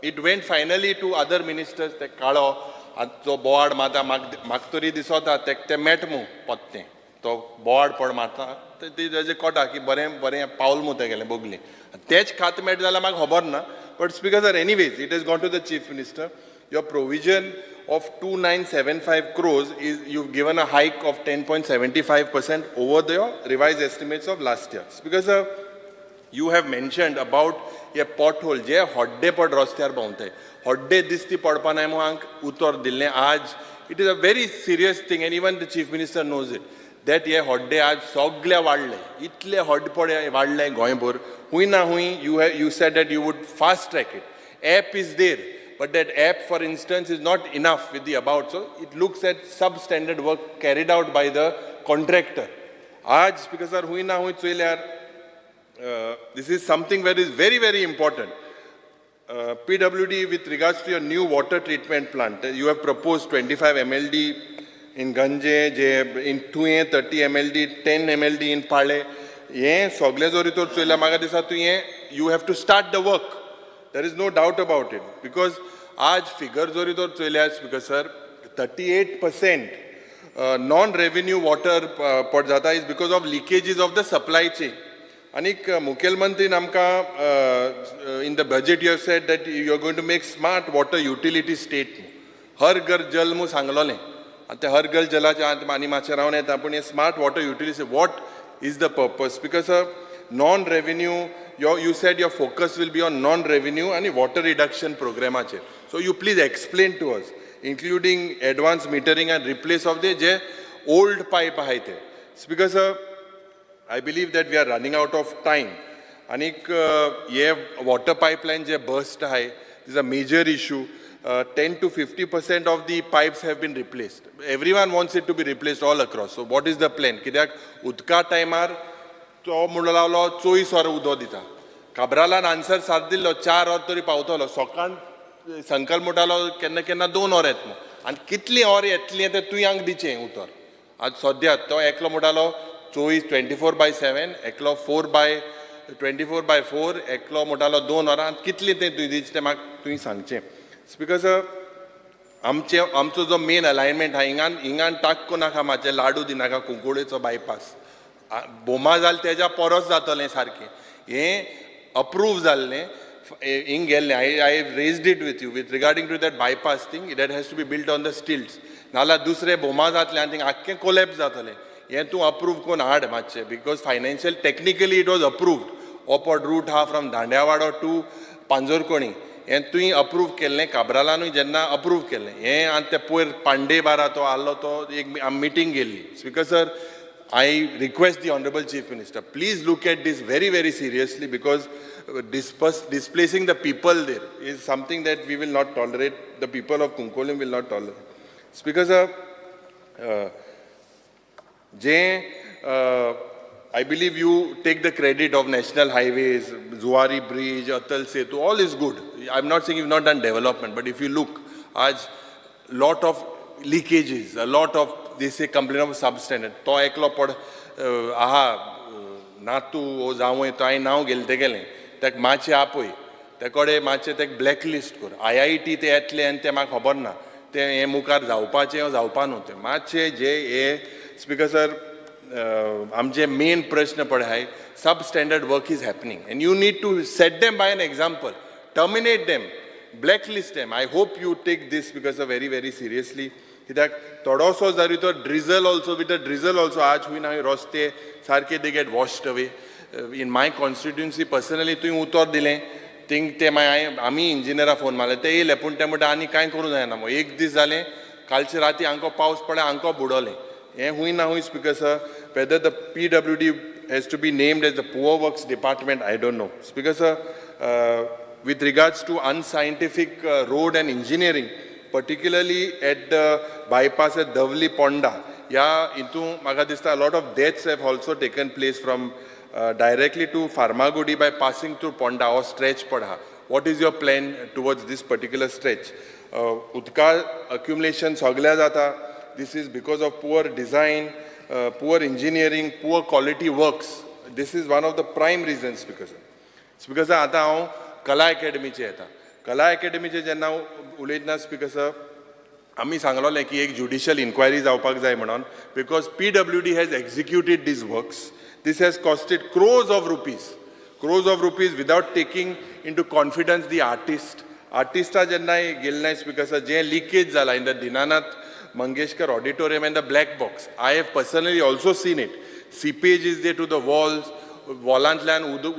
it went finally to other ministers. ते काळो आतां जो बोवाड मारता, म्हाका तरी दिसता तेक तें मेट मू पोत्तें तो बोवाड पड मारता ते तेजें कोटा की बरें बरें पावल मू तेगेलें बगली तेच खात मेट जाल्यार म्हाका खबर ना. But speaker sir, anyways, it has gone to the Chief Minister. Your provision of 2975 crores is, you've given a hike of 10.75% over the revised estimates of last year. Because you have mentioned about a pothole जे हड्डे पड रस्त्यार भोंवते, हड्डे दिसती पडपा नाय म्हूण हांक उतर दिल्लें. आज it is a very serious thing and even the Chief Minister knows it, that हे हड्डे आज सगळे वाडले, इतले हड्डे पड वाडले गोंयभर हुंय ना हुंय. You said that you would fast track it. App is there, but that app, for instance, is not enough with the about. So it looks at substandard work carried out by the contractor. आज because sir, हुंय ना हुंय चोयल्यार, this is something that is very very important. PWD, with regards to your new water treatment plant, you have proposed 25 MLD in Ganje, J in Tuye 30 MLD, 10 MLD in Pale. हे सगळें जरी तर चोयल्यार म्हाका दिसता तुवें you have to start the work. There is no doubt about it, because आज figure जरी तर चोयल्यार, speaker sir, 38% non revenue water पड जाता is because of leakages of the supply chain. आनीक मुखेलमंत्रीन आमकां in the budget you have said that you are going to make smart water utility state. हर घर जल म्हूण सांगलोलें आनी ते हर घर जलाचे आतां आनी मातशें रावन येता, पूण हे smart water utility, what is the purpose? Because non revenue, you said your focus will be on non revenue आनी वॉटर रिडक्शन प्रोग्रामाचेर, so you please explain to us, including advance metering and replace of the J old pipe आहाय ते. Because I believe that we are running out of time. आनीक हे water pipeline जे burst आहाय is a major issue. 10 to 50% of the pipes have been replaced. Everyone wants it to be replaced all across. So what is the plan? कित्याक उदका टायमार तो म्हणून लागलो 24 वरां उदक दिता. काब्रालान आन्सर साथ दिल्लो, 4 वर तरी पावतलो. सकाळ संकल्प म्हणटालो केन्ना केन्ना 2 वर येतलो आनी कितलीं वर येतलीं तें तुवें आमकां दिचें उतर. आतां सद्या तो एकलो म्हणटालो 24, 24/7, एकलो 4 by 24 by 4, एकलो म्हणटालो 2 वरां. कितलीं तें तुवें दिचें तें म्हाका तुवें सांगचें. Because आमचे आमचो जो मेन अलायनमेंट आहा, हिंगान हिंगान टाक नाका, मातशें लाडू दिनाका. कुंकळेचो बायपास बोमा जाल तेज्या परस जातलें सारकें. हें अप्रूव जाल्लें हिंग गेल्लें. I raised it with you with regarding to that bypass thing that has to be built on the stilts, नाल्यार दुसरें बोमा जातलें आनी थिंग आख्खें कोलॅप्स जातलें. हें तूं अप्रूव करून हाड मातशें, because financial technically it was approved. ओपड root आहा फ्रॉम दांड्यावाडो टू पांजोरकोणी, हें तुवें अप्रूव केल्लें. काब्रालानूय जेन्ना अप्रूव केल्लें हें. आनी ते पयर पांडे बारा तो आहलो, तो एक मिटींग गेल्ली. Speaker sir, I request the Honorable Chief Minister, please look at this very, very seriously, because displacing the people there is something that we will not tolerate, the people of Cuncolim will not tolerate. Speaker sir, J I believe you take the credit of national highways, Zuari Bridge, Atal Setu, all is good. I'm not saying you've not done development, but if you look, आज lot of leakages, a lot of, they say, complaint of substandard. तो एकलो पड आहा नातू वो जावंय, तो हांवें नांव घेतलें तेगेलें. ताका मातशें आपय, ते कडेन मातशें तेका ब्लॅक लिस्ट कर. आयआयटी ते येतले आनी तें म्हाका खबर ना, तें हें मुखार जावपाचें वो जावपा न्हू. तें मातशें जे हे स्पिकर सर, आमचे मेन प्रश्न पळय आहाय, sub standard work is happening and you need to set them by an example, terminate them, blacklist them. I hope you take this because of very, very seriously. कित्याक थोडोसो जरी तो drizzle also, with the drizzle also, आज हुंय ना हुंय रस्ते सारके they get washed away. In my constituency personally तुवें उतर दिलें थिंग, ते मागीर हांवें आमी इंजिनियरा फोन मारले, ते येयले, पूण ते म्हणटा आनी कांय करूं जायना मग. एक दीस जालें, कालचे राती आमकां पावस पडले, आमकां बुडवलें. हें हुंय ना हुंय, Speaker sir, whether the PWD has to be named as the poor works department, I don't know. Speaker sir, with regards to unscientific road and engineering, particularly at the bypass at Davli Ponda, ह्या हितून म्हाका दिसता lot of deaths have also taken place from directly to Farmagudi by passing through Ponda हो stretch पड आहा. What is your plan towards this particular stretch? उदका accumulation सगल्या जाता. This is because of poor design, poor engineering, poor quality works. This is one of the prime reasons, because. Speaker sir, आतां हांव कला एकेडमीचे येता. कला एकेडमीचे जेन्ना उलयतना, स्पिकर सर, आमी सांगलोलें की एक ज्युडिशियल इन्क्वायरी जावपाक जाय म्हणून, because PWD has executed these works. This has costed crores of rupees, crores of rupees, without taking into confidence the artist. आर्टिस्टा जेन्ना गेले ना, स्पिकर सर, जें लिकेज जाला in the Dinanath Mangeshkar Auditorium and the black box, I have personally also seen it. Seepage is there to the walls. वॉलांतल्यान उदो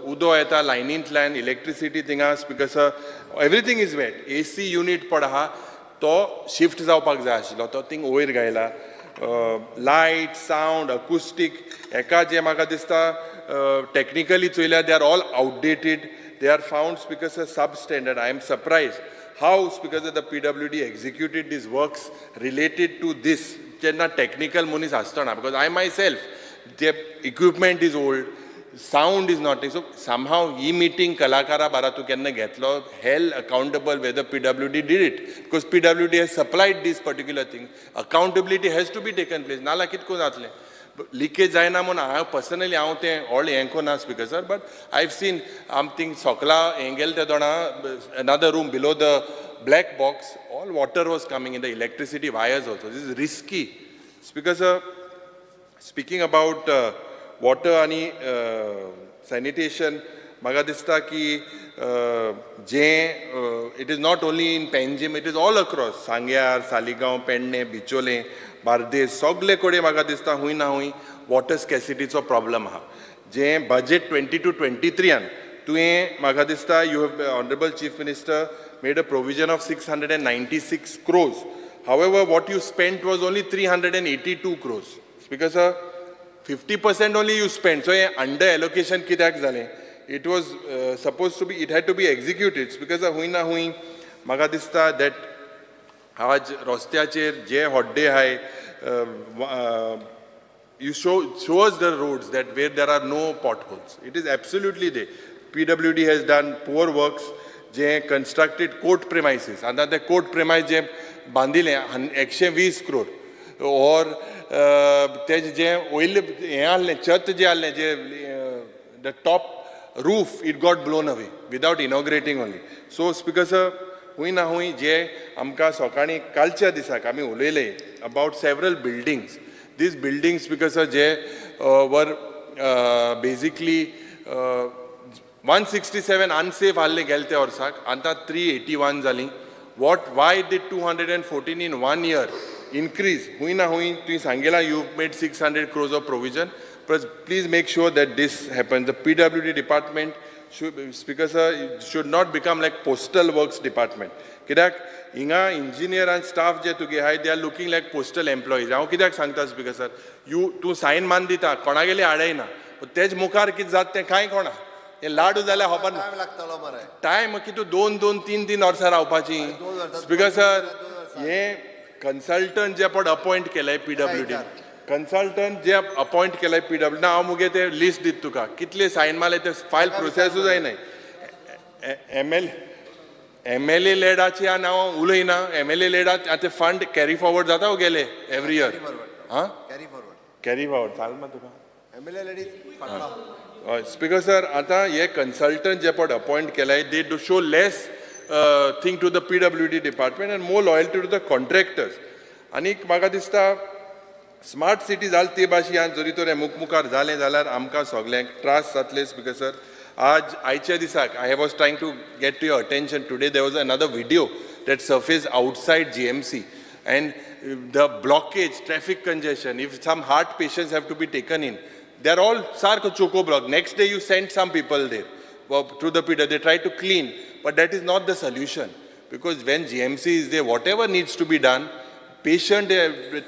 उदो येता, लायनींतल्यान electricity थिंगा. Speaker sir, everything is wet. AC unit पड आहा, तो shift जावपाक जाय आशिल्लो, तो थिंग वयर गायला. लायट, सावंड, अकुस्टीक हेका जे म्हाका दिसता technically चोयल्यार they are all outdated, they are found, Speaker sir, sub standard. I am surprised how, Speaker sir, the PWD executed these works related to this. जेन्ना टॅक्निकल मनीस आसतना, because I my self, ते equipment is old, sound is not, so somehow he meeting कलाकारा बारा तूं केन्ना घेतलो, held accountable whether PWD did it, because PWD has supplied this particular thing. Accountability has to be taken place. नाल्यार कितें करून जातलें? लिकेज जायना म्हणून हांव पर्सनली हांव तें व्हडलें हें करिना, Speaker sir, but I have seen आम थिंग सोकला हें गेले ते दोणा, another room below the black box, all water was coming in, the electricity wires also. This is risky. Speaker sir, speaking about water आनी सॅनिटेशन, म्हाका दिसता की जें it is not only in Panjim, it is all across सांग्यार, सालिगांव, पेडणे, बिचोले, बार्देस, सगळे कडेन म्हाका दिसता हूंय ना हूंय वॉटर स्कॅसिटीचो प्रॉब्लम आहा. जें बजेट 22-23यान तुवें म्हाका दिसता you have, honourable Chief Minister, made a provision of 696 crores. However, what you spent was only 382 crores. Speaker sir, 50% only you spent. So, hey under allocation कित्याक जालें? It was supposed to be, it had to be executed. Because हुंय ना हुंय म्हाका दिसता that आज रस्त्याचेर जे होड्डे आहाय, you show us the roads that where there are no potholes. It is absolutely there. PWD has done poor works J constructed court premises. आतां ते court प्रेमायस J बांदिले 120 crore or तेजें जें वयलें हें आहलें, छत जें आहलें, जे the top roof, it got blown away without inaugurating only. So, Speaker sir, हुंय ना हुंय जे आमकां सकाळीं कालच्या दिसाक आमी उलयले about several buildings, these buildings, Speaker sir, J were basically 167 unsafe आहले गेले त्या वर्साक, आतां 381 जालीं. What, why did 214 in one year increase? हुंय ना हुंय तुवें सांगिलां you made 600 crores of provision, plus please make sure that this happens. The PWD department should, Speaker sir, should not become like postal works department. कित्याक हिंगा engineer आनी staff जे तुगे आहाय, they are looking like postal employees. हांव कित्याक सांगता speaker sir, you तूं sign मान दिता, कोणागेली आडयना, पूण तेज मुखार कितें जाता तें कांय कोणा हें लाडू जाल्यार खबर ना. टायम लागतलो मरे. टायम की तूं दोन दोन तीन तीन वर्सां रावपाची. 2 वर्सां, स्पिकर सर, 2 वर्सां. हे कन्सल्टंट जे पण अपॉयंट केलाय, पीडब्ल्यूडी कन्सल्टंट जे अपॉयंट केलाय पीडब्ल्यू ना, हांव मुगे ते लिस्ट दित तुका, कितले सायन मारले ते फायल प्रोसेसूच जायनाय. एमएलए लेडाची आनी हांव उलयना. एमएलए लेडात आतां फंड कॅरी फॉरवर्ड जाता वो गेले एवरी इयर. आं. Carry forward. कॅरी फॉरवर्ड चाल मा तुका. एमएलए लेडीज फाटलो. हय स्पिकर सर, आतां हे कन्सल्टंट जे पण अपॉयंट केलाय, they do show less thing to the PWD department and more loyalty to the contractors. आनीक म्हाका दिसता स्मार्ट सिटी जाल ते भाशेन जरी तर हें मुखार जालें जाल्यार आमकां सगल्यांक त्रास जातले. स्पिकर सर, आज आयच्या दिसाक I was trying to get to your attention today, there was another video that surfaced outside GMC and the blockage, traffic congestion, if some heart patients have to be taken in, they are all सारको choco block. Next day you send some people there through the Peter, they try to clean, but that is not the solution, because when GMC is there, whatever needs to be done, patient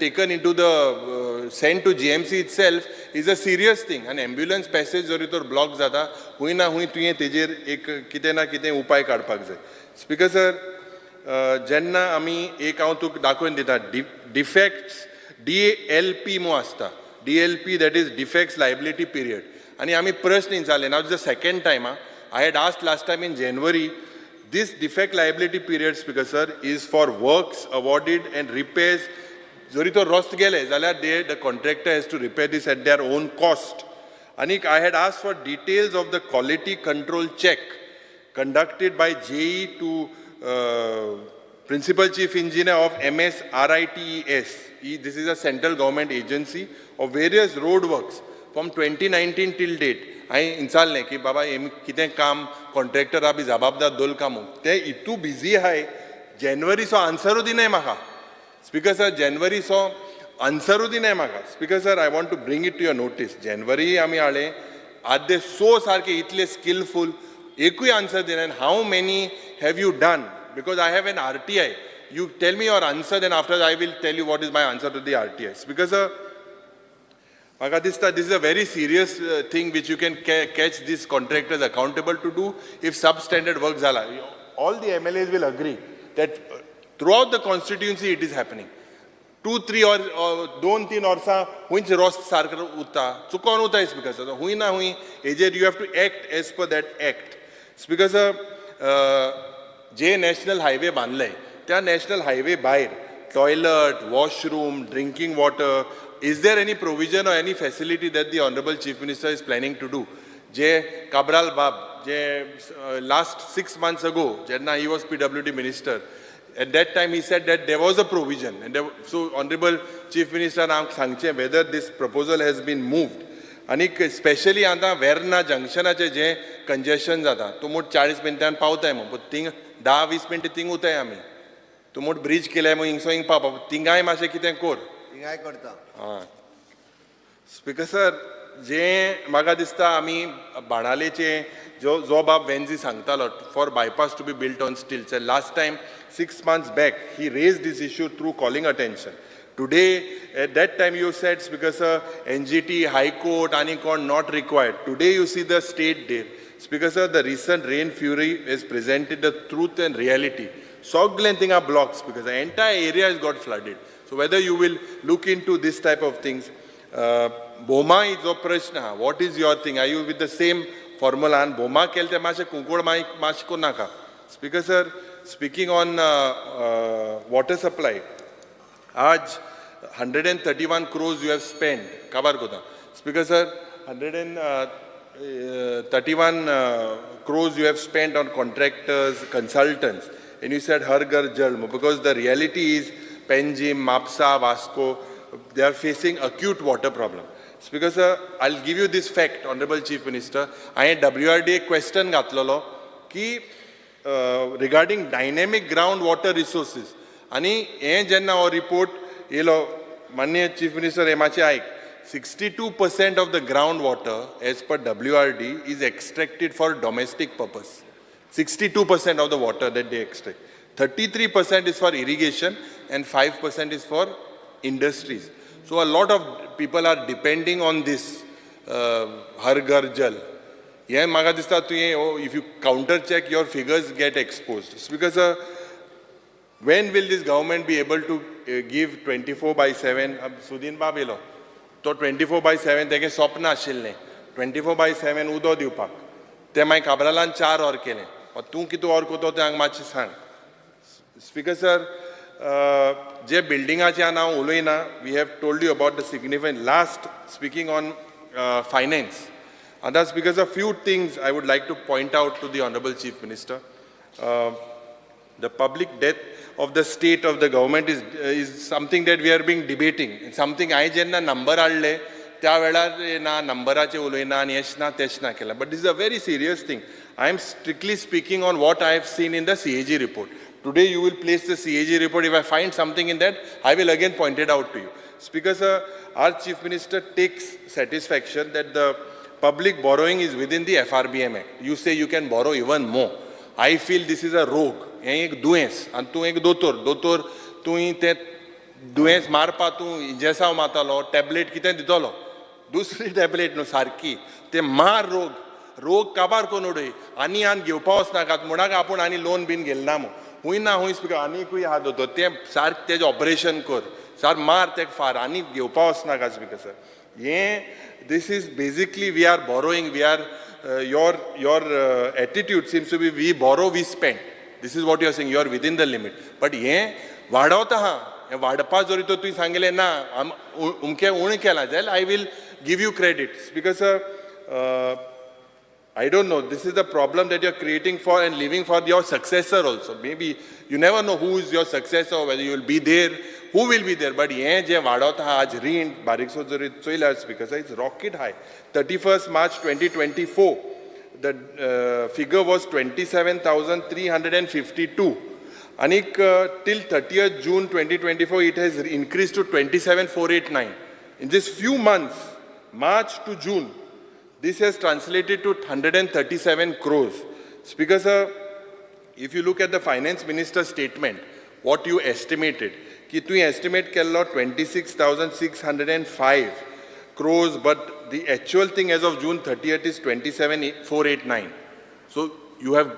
taken into the sent to GMC itself is a serious thing. And ambulance passage जरी तर block जाता, हुंय ना हुंय तुवें तेजेर एक कितें ना कितें उपाय काडपाक जाय. स्पिकर सर, जेन्ना आमी एक हांव तुका दाखोवन दिता, डिफेक्ट्स डीएलपी मो आसता, DLP, that is defects liability period. आनी आमी प्रश्न विचारले. Now the second time I had asked last time in January. This defect liability period, Speaker sir, is for works awarded and repairs. जरी तो रस्तो गेले जाल्यार they the contractor has to repair this at their own cost. आनीक I had asked for details of the quality control check conducted by JE to Principal Chief Engineer of MSRITES. This is a central government agency of various road works from 2019 till date. हांवें विचारलें की बाबा Hemy कितें काम कॉन्ट्रॅक्टरा बी जबाबदार दोल काम ते इतू busy आहाय, जेनवरीचो आन्सरूय दिनाय म्हाका. स्पिकर सर, जेनवरीचो आन्सरूय दिनाय म्हाका. Speaker sir, I want to bring it to your notice. January आमी हाडलें, आद्य सो सारके इतले स्किलफूल एकूय आन्सर दिना. How many have you done? Because I have an RTI. You tell me your answer, then after I will tell you what is my answer to the RTI. Speaker sir, म्हाका दिसता this is a very serious thing which you can catch these contractors accountable to do if sub standard work जाला. All the MLAs will agree that throughout the constituency it is happening. Two three or 2-3 वर्सां हुंयच रस्तो सारको उरता, चुकोन उरता. Speaker sir, हुंय ना हुंय हेजेर you have to act as per that act. Speaker sir, J national highway बांदले, त्या नॅशनल हायवे भायर toilet, washroom, drinking water, is there any provision or any facility that the honourable Chief Minister is planning to do? जे काब्राल बाब जे last 6 months ago जेन्ना he was PWD minister, At that time he said that there was a provision and so honourable Chief Minister आमकां सांगचें whether this proposal has been moved. आनीक specially आतां वेर्ना जंक्शनाचें जें congestion जाता, तूं म्हूण 40 मिनटान पावताय म्हूण, पूण थिंग 10-20 मिनटां थिंग उरताय आमी. तूं म्हूण ब्रीज केल्याय म्हूण हिंगसो हिंग पावपा, थिंगाय मातशें कितें कोर. थिंगाय करता. स्पीकर सर, जे म्हाका दिसता आमी बाणालेचे जो जो बाब वेन्जी सांगतालो for bypass to be built on stilts, last time 6 months back he raised this issue through calling attention. Today, at that time you said, Speaker sir, NGT, High Court आनी कोण not required. Today you see the state there. Speaker sir, the recent rain fury is presented the truth and reality. सगळें थिंगा blocks because the entire area is got flooded. So whether you will look into this type of things. Bhoma जो प्रश्न आहा, what is your thing? Are you with the same formula? आनी भोमा केलें तें मातशें कुंकूळ मागीर मातशें करूं नाका. Speaker sir, speaking on water supply, आज 131 crores you have spend. काबार कोता, Speaker sir. 131 crores you have spend on contractors, consultants, and you said Har Ghar Jal, because the reality is Panjim, Mapsa, Vasco, they are facing acute water problem. Speaker sir, I'll give you this fact, Honorable Chief Minister. हांवें WRD एक question घातलेलो की regarding dynamic ground water resources. आनी हें जेन्ना हो report येयलो, माननीय चीफ मिनिस्टर, हें मातशें आयक, 62% of the ground water as per WRD is extracted for domestic purpose. 62% of the water that they extract. 33% is for irrigation and 5% is for industries. So a lot of people are depending on this Har Ghar Jal. हें म्हाका दिसता तुवें if you counter check, your figures get exposed because when will this government be able to give 24/7? Sudin बाब येयलो तो 24/7, तेगे स्वप्न आशिल्लें 24/7 उदक दिवपाक. तें मागीर काब्रालान 4 वर केलें. तूं कितें वर करतो तें हांगा मातशें सांग. स्पीकर सर, जे बिल्डिंगाचे हांव उलयना. We have told you about the significant. Last, speaking on finance, आतां Speaker sir, few things I would like to point out to the Honourable Chief Minister. The public debt of the state of the government is something that we are being debating. Something हांवें जेन्ना number हाडले त्या वेळार ना नंबराचे उलयना आनी हेच ना तेच ना केलां, but this is a very serious thing. I am strictly speaking on what I have seen in the CAG report. Today you will place the CAG report. If I find something in that, I will again point it out to you. Speaker sir, our Chief Minister takes satisfaction that the public borrowing is within the FRBM Act. You say you can borrow even more. I feel this is a रोग, हें एक दुयेंस आनी तूं एक दोतोर. दोतोर, तुवें तें दुयेंस मारपा तूं इंजेसांव मारतलो, टॅबलेट कितें दितलो, दुसरी टॅबलेट न्हू सारकी. ते मार रोग, रोग काबार करून उडय आनी आनी घेवपा वचनाकात म्हणाक आपूण आनी लोन बीन घेयना मू. हूंय ना हूंय स्पिकर आनीकूय आहा दोतोर, तें सारकें तेजें ऑपरेशन कर, सार मार तेका फार, आनी घेवपा वचनाका. स्पिकर सर, हें this is basically we are borrowing, we are your attitude seems to be we borrow, we spend. This is what you are saying. You are within the limit, but हें वाडवता आहा. हें वाडपा जरी तर तुवें सांगलें ना आम उमकें उणें केलां जाल्यार I will give you credit because I don't know. This is the problem that you're creating for and leaving for your successor also. Maybe you never know who is your successor, whether you will be there, who will be there. But हें जें वाडत आहा आज रीण, बारीकसो जरी चोयल्यार, Speaker, it's rocket high. 31st March 2024, the figure was 27,352. आनीक till 30th June 2024, it has increased to 27,489. In this few months, March to June, this has translated to 137 crores. Speaker sir, if you look at the finance minister's statement, what you estimated, की तुवें estimate केल्लो 26,605 crores, but the actual thing as of June 30th is 27,489. So you have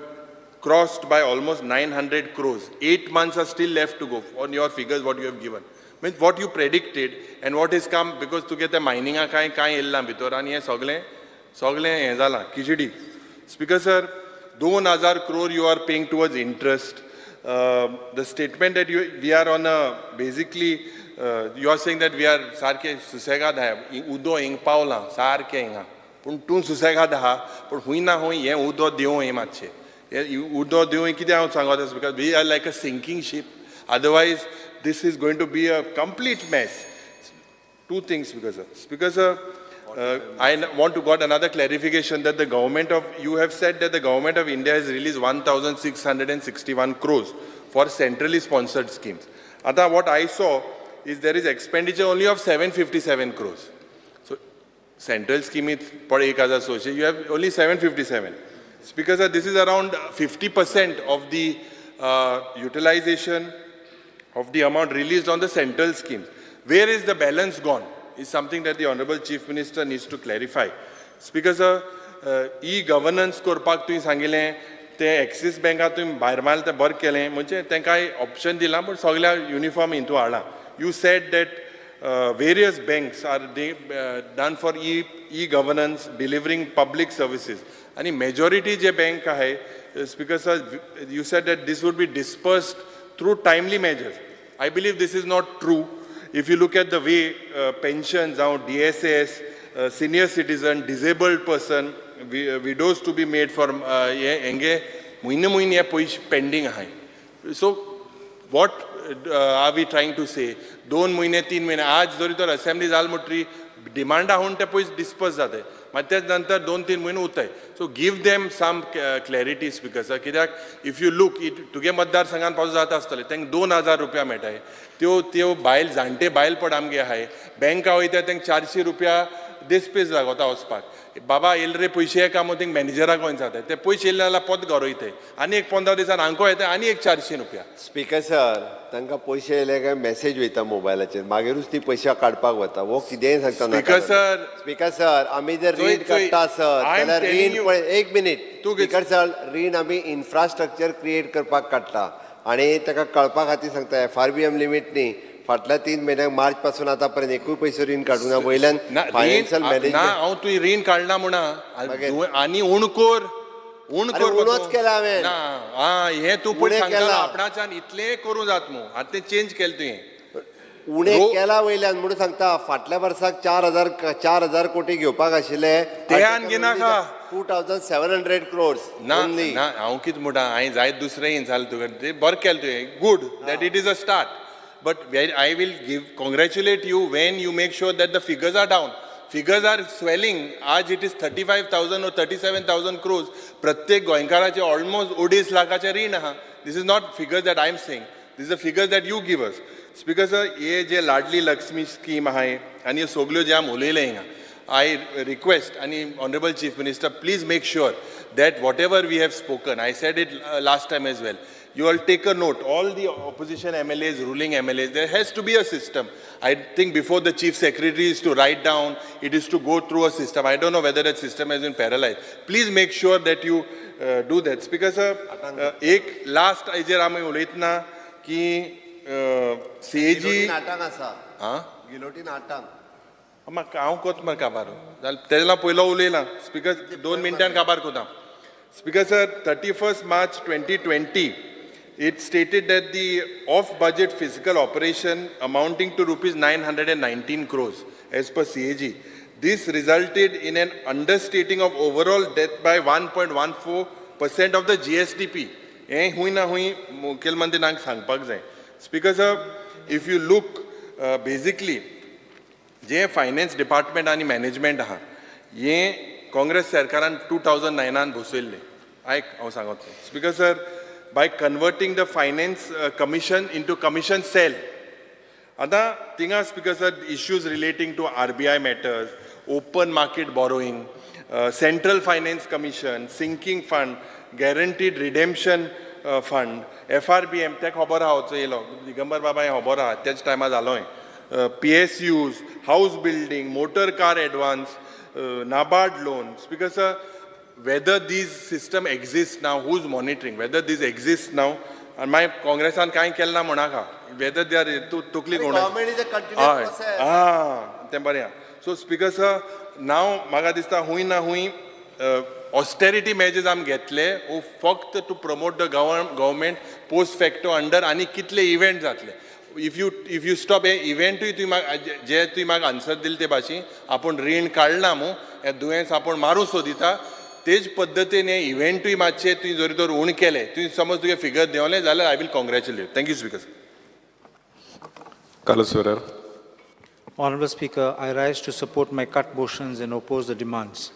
crossed by almost 900 crores. 8 months are still left to go on your figures, what you have given. Means what you predicted and what has come, because तुगे त्या मायनिंगा कांय कांय येयलां भितर आनी हें सगळें सगळें हें जालां khichdi. Speaker sir, 2000 crore you are paying towards interest. The statement that you we are on a basically, you are saying that we are सारके सुसेगाद आहा. उदो हिंग पावलां सारकें हिंगा, पूण तूं सुसेगाद आहा, पूण हूंय ना हूंय हें उदो दिवं हें मातशें. हे उदो दिवं कितें हांव सांगत आसा, because we are like a sinking ship, otherwise this is going to be a complete mess. Two things, because I want to got another clarification that the government of, you have said that the government of India has released 1,661 crores for centrally sponsored schemes. Ata what I saw is there is expenditure only of 757 crores. So central scheme is per 1,600, you have only 757. Speaker sir, this is around 50% of the utilization of the amount released on the central schemes. Where is the balance gone? Is something that the Honorable Chief Minister needs to clarify. Speaker sir, e-governance करपाक तुवें सांगिल्लें तें axis बँकात तुवें भायर मारलें तें बरें केलें, म्हणजे तांकां ऑप्शन दिलां, पूण सगळ्या युनिफॉर्म हितून हाडलां. You said that various banks are they done for e governance delivering public services आनी मेजॉरिटी जे बँक आहाय. Speaker sir, you said that this would be dispersed through timely measures. I believe this is not true. If you look at the way pensions, now DSS, senior citizen, disabled person, widows to be made for हे हेंगे म्हयने म्हयने हे पयशे pending आहाय. So what are we trying to say? 2 म्हयने, 3 म्हयने, आज जरी तर असेंब्ली जाल म्हणटरी डिमांडा आहा ते पयशे डिस्पर्स जाते, मागीर तेच नंतर 2-3 म्हयने उरताय. So give them some clarity, Speaker sir, कित्याक if you look it, तुगे मतदारसंघान पासून जाता आसतलें, तांकां 2000 रुपया मेळटाय. त्यो त्यो बायल, जाणटे बायल पड आमगे आहाय, बँका वयता, तांकां 400 रुपया देसपेज लागता वचपाक. बाबा येयले रे पयशे का म्हूण तेंका मॅनेजराक वचून जाता, ते पयशे येयले जाल्यार पोत घर वयताय आनी एक 15 दिसान हांको येता आनी एक 400 रुपया. स्पीकर सर, तांकां पयशे येयले काय मॅसेज वयता मोबायलाचेर, मागीरूच ती पयशे काडपाक वता. हो कितेंय सांगता. स्पीकर सर, स्पीकर सर, आमी जर चोय, रीण काडटा सर I am जाल्यार telling रीण you. पळय, एक मिनीट. तूं स्पीकर सर, रीण आमी इन्फ्रास्ट्रक्चर क्रिएट करपाक काडटा आनी ताका कळपा खातीर सांगता, एफआरबीएम लिमीट न्ही. फाटल्या 3 म्हयन्याक, मार्च पासून आतां पर्यंत एकूय पयसो रीण काडूंक ना. वयल्यान ना रीण फायनान्शियल ना. मॅनेजमेंट. हांव तुवें रीण काडना म्हणा. मागीर? तुवें आनी उण कर, उण अरे, कर. उणोच केला हांवें. ना, आं, हें तूं पयर उणें सांगतालो केला. आपणाच्यान इतलें करूं जात मू, आतां तें चेंज केलें तुवें. उणें केला वयल्यान म्हणून सांगता, फाटल्या वर्साक 4000 कोटी घेवपाक आशिल्ले. ते आनी घेनाका. 2700 crores. ना ना, हांव कितें म्हणटा, हांवें जायत दुसरें हिन जालें तुका, तें बरें केलें तुवें, good that it is a start, but I will give congratulate you when you make sure that the figures are down. Figures are swelling. आज it is 35,000 or 37,000 crores. प्रत्येक गोंयकाराचे ऑलमोस्ट 2.5 लाखाचें रीण आहा. This is not figures that I am saying, this a figures that you give us. Speaker sir, हे जे Ladli Lakshmi scheme आहा आनी ह्यो सगल्यो जे आमी उलयले हिंगा, I request and Honorable Chief Minister, please make sure that whatever we have spoken, I said it last time as well, you all take a note, all the opposition MLAs, ruling MLAs, there has to be a system. I think before the Chief Secretary is to write down, it is to go through a system. I don't know whether that system has been paralyzed. Please make sure that you do that. Speaker sir, एक last हेजेर आमी उलयतना की CAG आठांक आसा. आं. Guillotine आठांक. म्हाका हांव कोत मरे काबार जाल्यार तेज्या पयलो उलयला. स्पीकर, 2 मिनटान काबार कोता. Speaker sir, 31 March 2020, it stated that the off budget fiscal operation amounting to rupees 919 crores as per CAG. This resulted in an understating of overall debt by 1.14% of the GSDP. हें हुंय ना हुंय मुखेलमंत्र्यांक सांगपाक जाय. Speaker sir, if you look basically, J finance department आनी management आहा, हें काँग्रेस सरकारान 2009आन बसयल्लें. आयक हांव सांगत. Speaker sir, by converting the Finance Commission into Commission Cell. आतां थिंगा, Speaker sir, issues relating to RBI matters, open market borrowing, Central Finance Commission, Sinking Fund, Guaranteed Redemption Fund, FRBM, तें खबर आहा, येयलो दिगंबर बाबा, हें खबर आहा, त्याच टायमार जालो हें, PSUs, house building, motor car advance, NABARD loan. Speaker sir, whether these system exist now, who's monitoring, whether this exist now? आनी मागीर काँग्रेसान कांय केलें ना म्हणनाका. वेदर they are, तूं तकली कोण Government is a continuous process. आं, तें बरें आहा. सो स्पीकर सर, नाव म्हाका दिसता हूंय ना हूंय ऑस्टेरिटी मेजर्स आमी घेतले वो फक्त to promote the government post facto under. आनी कितले इव्हेंट जातले if you stop हे इव्हेंटूय. तुवें म्हाका जे तुवें म्हाका आन्सर दिले ते भाशेन, आपूण रीण काडना मू, हें दुयेंस आपूण मारूंक सोदिता. तेच पद्दतीन हे इव्हेंटूय मातशे तुवें जरी तर उण केले, तुवें समज तुगे फिगर देंवलें जाल्यार I will congratulate. Thank you speaker sir. Carlos Ferrer. Honorable Speaker, I rise to support my cut motions and oppose the demands.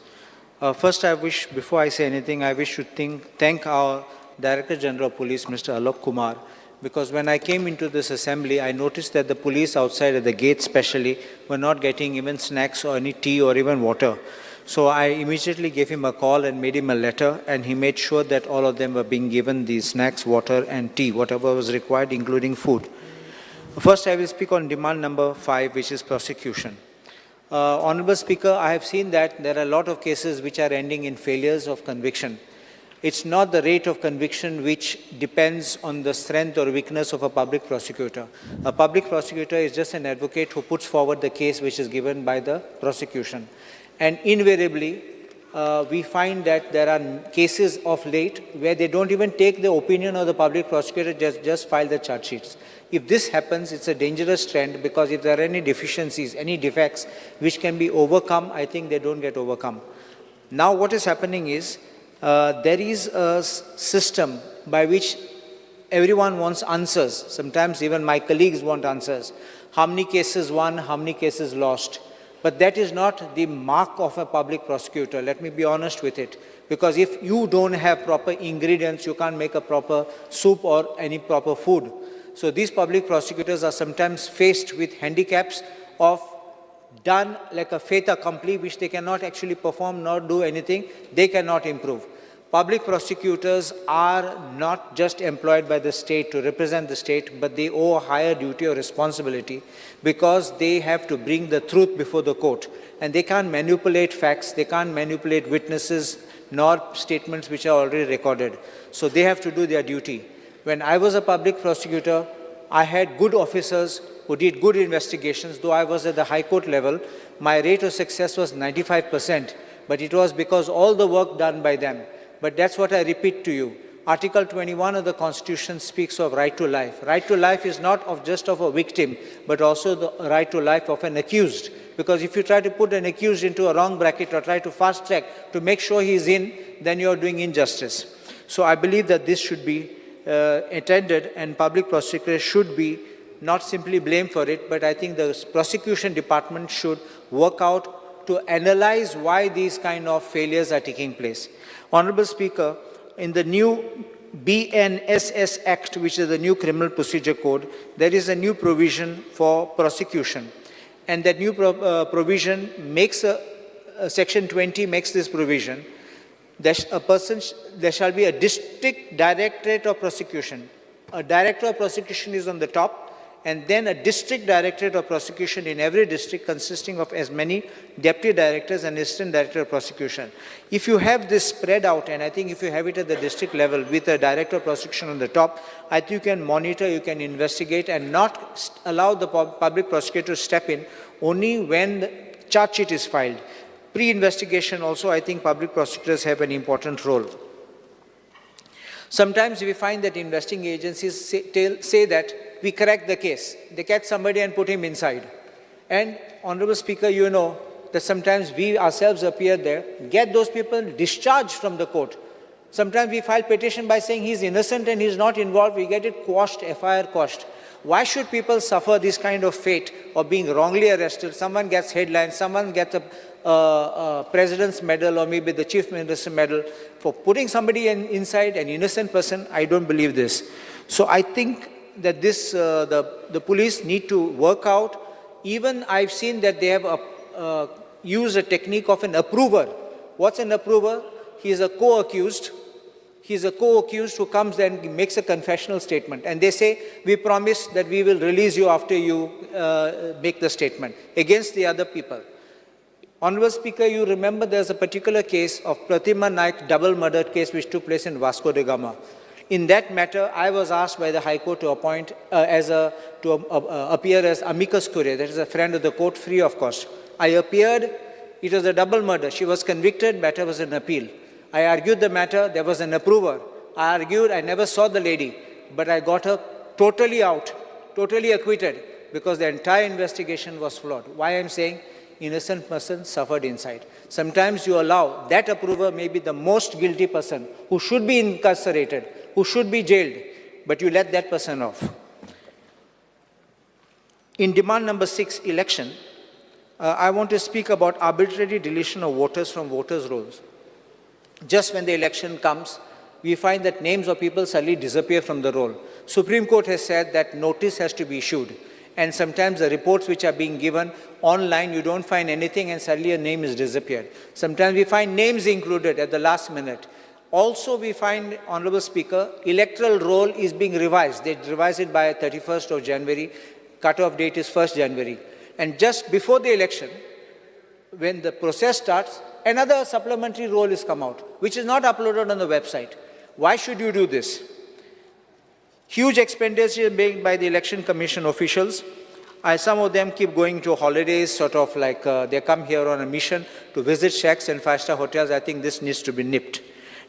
First, I wish, before I say anything, I wish to thank our Director General of Police, Mr. Alok Kumar, because when I came into this assembly, I noticed that the police outside at the gate especially were not getting even snacks or any tea or even water. So I immediately gave him a call and made him a letter, and he made sure that all of them were being given the snacks, water and tea, whatever was required, including food. First, I will speak on demand number 5, which is prosecution. Honorable Speaker, I have seen that there are a lot of cases which are ending in failures of conviction. It's not the rate of conviction which depends on the strength or weakness of a public prosecutor. A public prosecutor is just an advocate who puts forward the case which is given by the prosecution. And invariably, we find that there are cases of late where they don't even take the opinion of the public prosecutor, just file the charge sheets. If this happens, it's a dangerous trend, because if there are any deficiencies, any defects which can be overcome, I think they don't get overcome. Now what is happening is, there is a system by which everyone wants answers. Sometimes even my colleagues want answers. How many cases won, how many cases lost? But that is not the mark of a public prosecutor. Let me be honest with it. Because if you don't have proper ingredients, you can't make a proper soup or any proper food. So these public prosecutors are sometimes faced with handicaps of done like a fait accompli, which they cannot actually perform nor do anything. They cannot improve. Public prosecutors are not just employed by the state to represent the state, but they owe a higher duty or responsibility, because they have to bring the truth before the court. And they can't manipulate facts, they can't manipulate witnesses, nor statements which are already recorded. So they have to do their duty. When I was a public prosecutor, I had good officers who did good investigations. Though I was at the high court level, my rate of success was 95%, but it was because all the work done by them. But that's what I repeat to you. Article 21 of the Constitution speaks of right to life. Right to life is not of just of a victim, but also the right to life of an accused. Because if you try to put an accused into a wrong bracket or try to fast track to make sure he is in, then you are doing injustice. So I believe that this should be attended, and public prosecutors should be not simply blamed for it, but I think the prosecution department should work out to analyze why these kind of failures are taking place. Honorable Speaker, in the new BNSS Act, which is the new Criminal Procedure Code, there is a new provision for prosecution. And that new provision makes a Section 20 makes this provision. There, a person, there shall be a district directorate of prosecution. A director of prosecution is on the top, and then a district directorate of prosecution in every district consisting of as many deputy directors and assistant director of prosecution. If you have this spread out, and I think if you have it at the district level with a director of prosecution on the top, I think you can monitor, you can investigate, and not allow the public prosecutor to step in only when the charge sheet is filed. Pre-investigation also, I think public prosecutors have an important role. Sometimes we find that investigating agencies say that we correct the case. They catch somebody and put him inside. And, Honorable Speaker, you know that sometimes we ourselves appear there, get those people discharged from the court. Sometimes we file petition by saying he's innocent and he's not involved. We get it quashed, FIR quashed. Why should people suffer this kind of fate of being wrongly arrested? Someone gets headlines, someone gets a president's medal or maybe the chief minister's medal for putting somebody inside, an innocent person. I don't believe this. So I think that the police need to work out. Even I've seen that they have used a technique of an approver. What's an approver? He is a co-accused. He is a co-accused who comes and makes a confessional statement. And they say, we promise that we will release you after you make the statement against the other people. Honorable Speaker, you remember there's a particular case of Pratima Naik double murder case which took place in Vasco da Gama. In that matter, I was asked by the High Court to appoint, as a, to appear as amicus curiae, that is a friend of the court, free of cost. I appeared, it was a double murder. She was convicted, matter was an appeal. I argued the matter, there was an approver. I argued, I never saw the lady, but I got her totally out, totally acquitted, because the entire investigation was flawed. Why I'm saying, Innocent person suffered inside. Sometimes you allow that approver may be the most guilty person who should be incarcerated, who should be jailed, but you let that person off. In demand number 6, election, I want to speak about arbitrary deletion of voters from voters' rolls. Just when the election comes, we find that names of people suddenly disappear from the roll. Supreme Court has said that notice has to be issued. And sometimes the reports which are being given online, you don't find anything and suddenly a name is disappeared. Sometimes we find names included at the last minute. Also, we find, Honorable Speaker, electoral roll is being revised. They revise it by 31st of January. Cutoff date is 1st January. And just before the election, when the process starts, another supplementary roll is come out, which is not uploaded on the website. Why should you do this? Huge expenditure made by the Election Commission officials. Some of them keep going to holidays, sort of like they come here on a mission to visit shacks and five-star hotels. I think this needs to be nipped.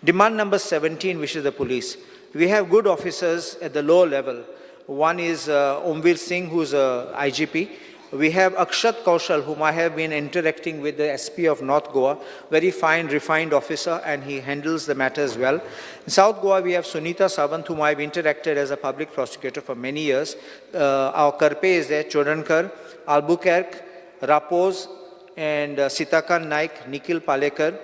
Demand number 17, which is the police. We have good officers at the lower level. One is Omveer Singh, who's a IGP. We have Akshat Kaushal, whom I have been interacting with, the SP of North Goa, very fine, refined officer, and he handles the matters well. In South Goa, we have Sunita Sawant, whom I have interacted as a public prosecutor for many years. Our Karpe is there, Chodankar, Albuquerque, Rapos, and Sitakan Naik, Nikhil Palekar.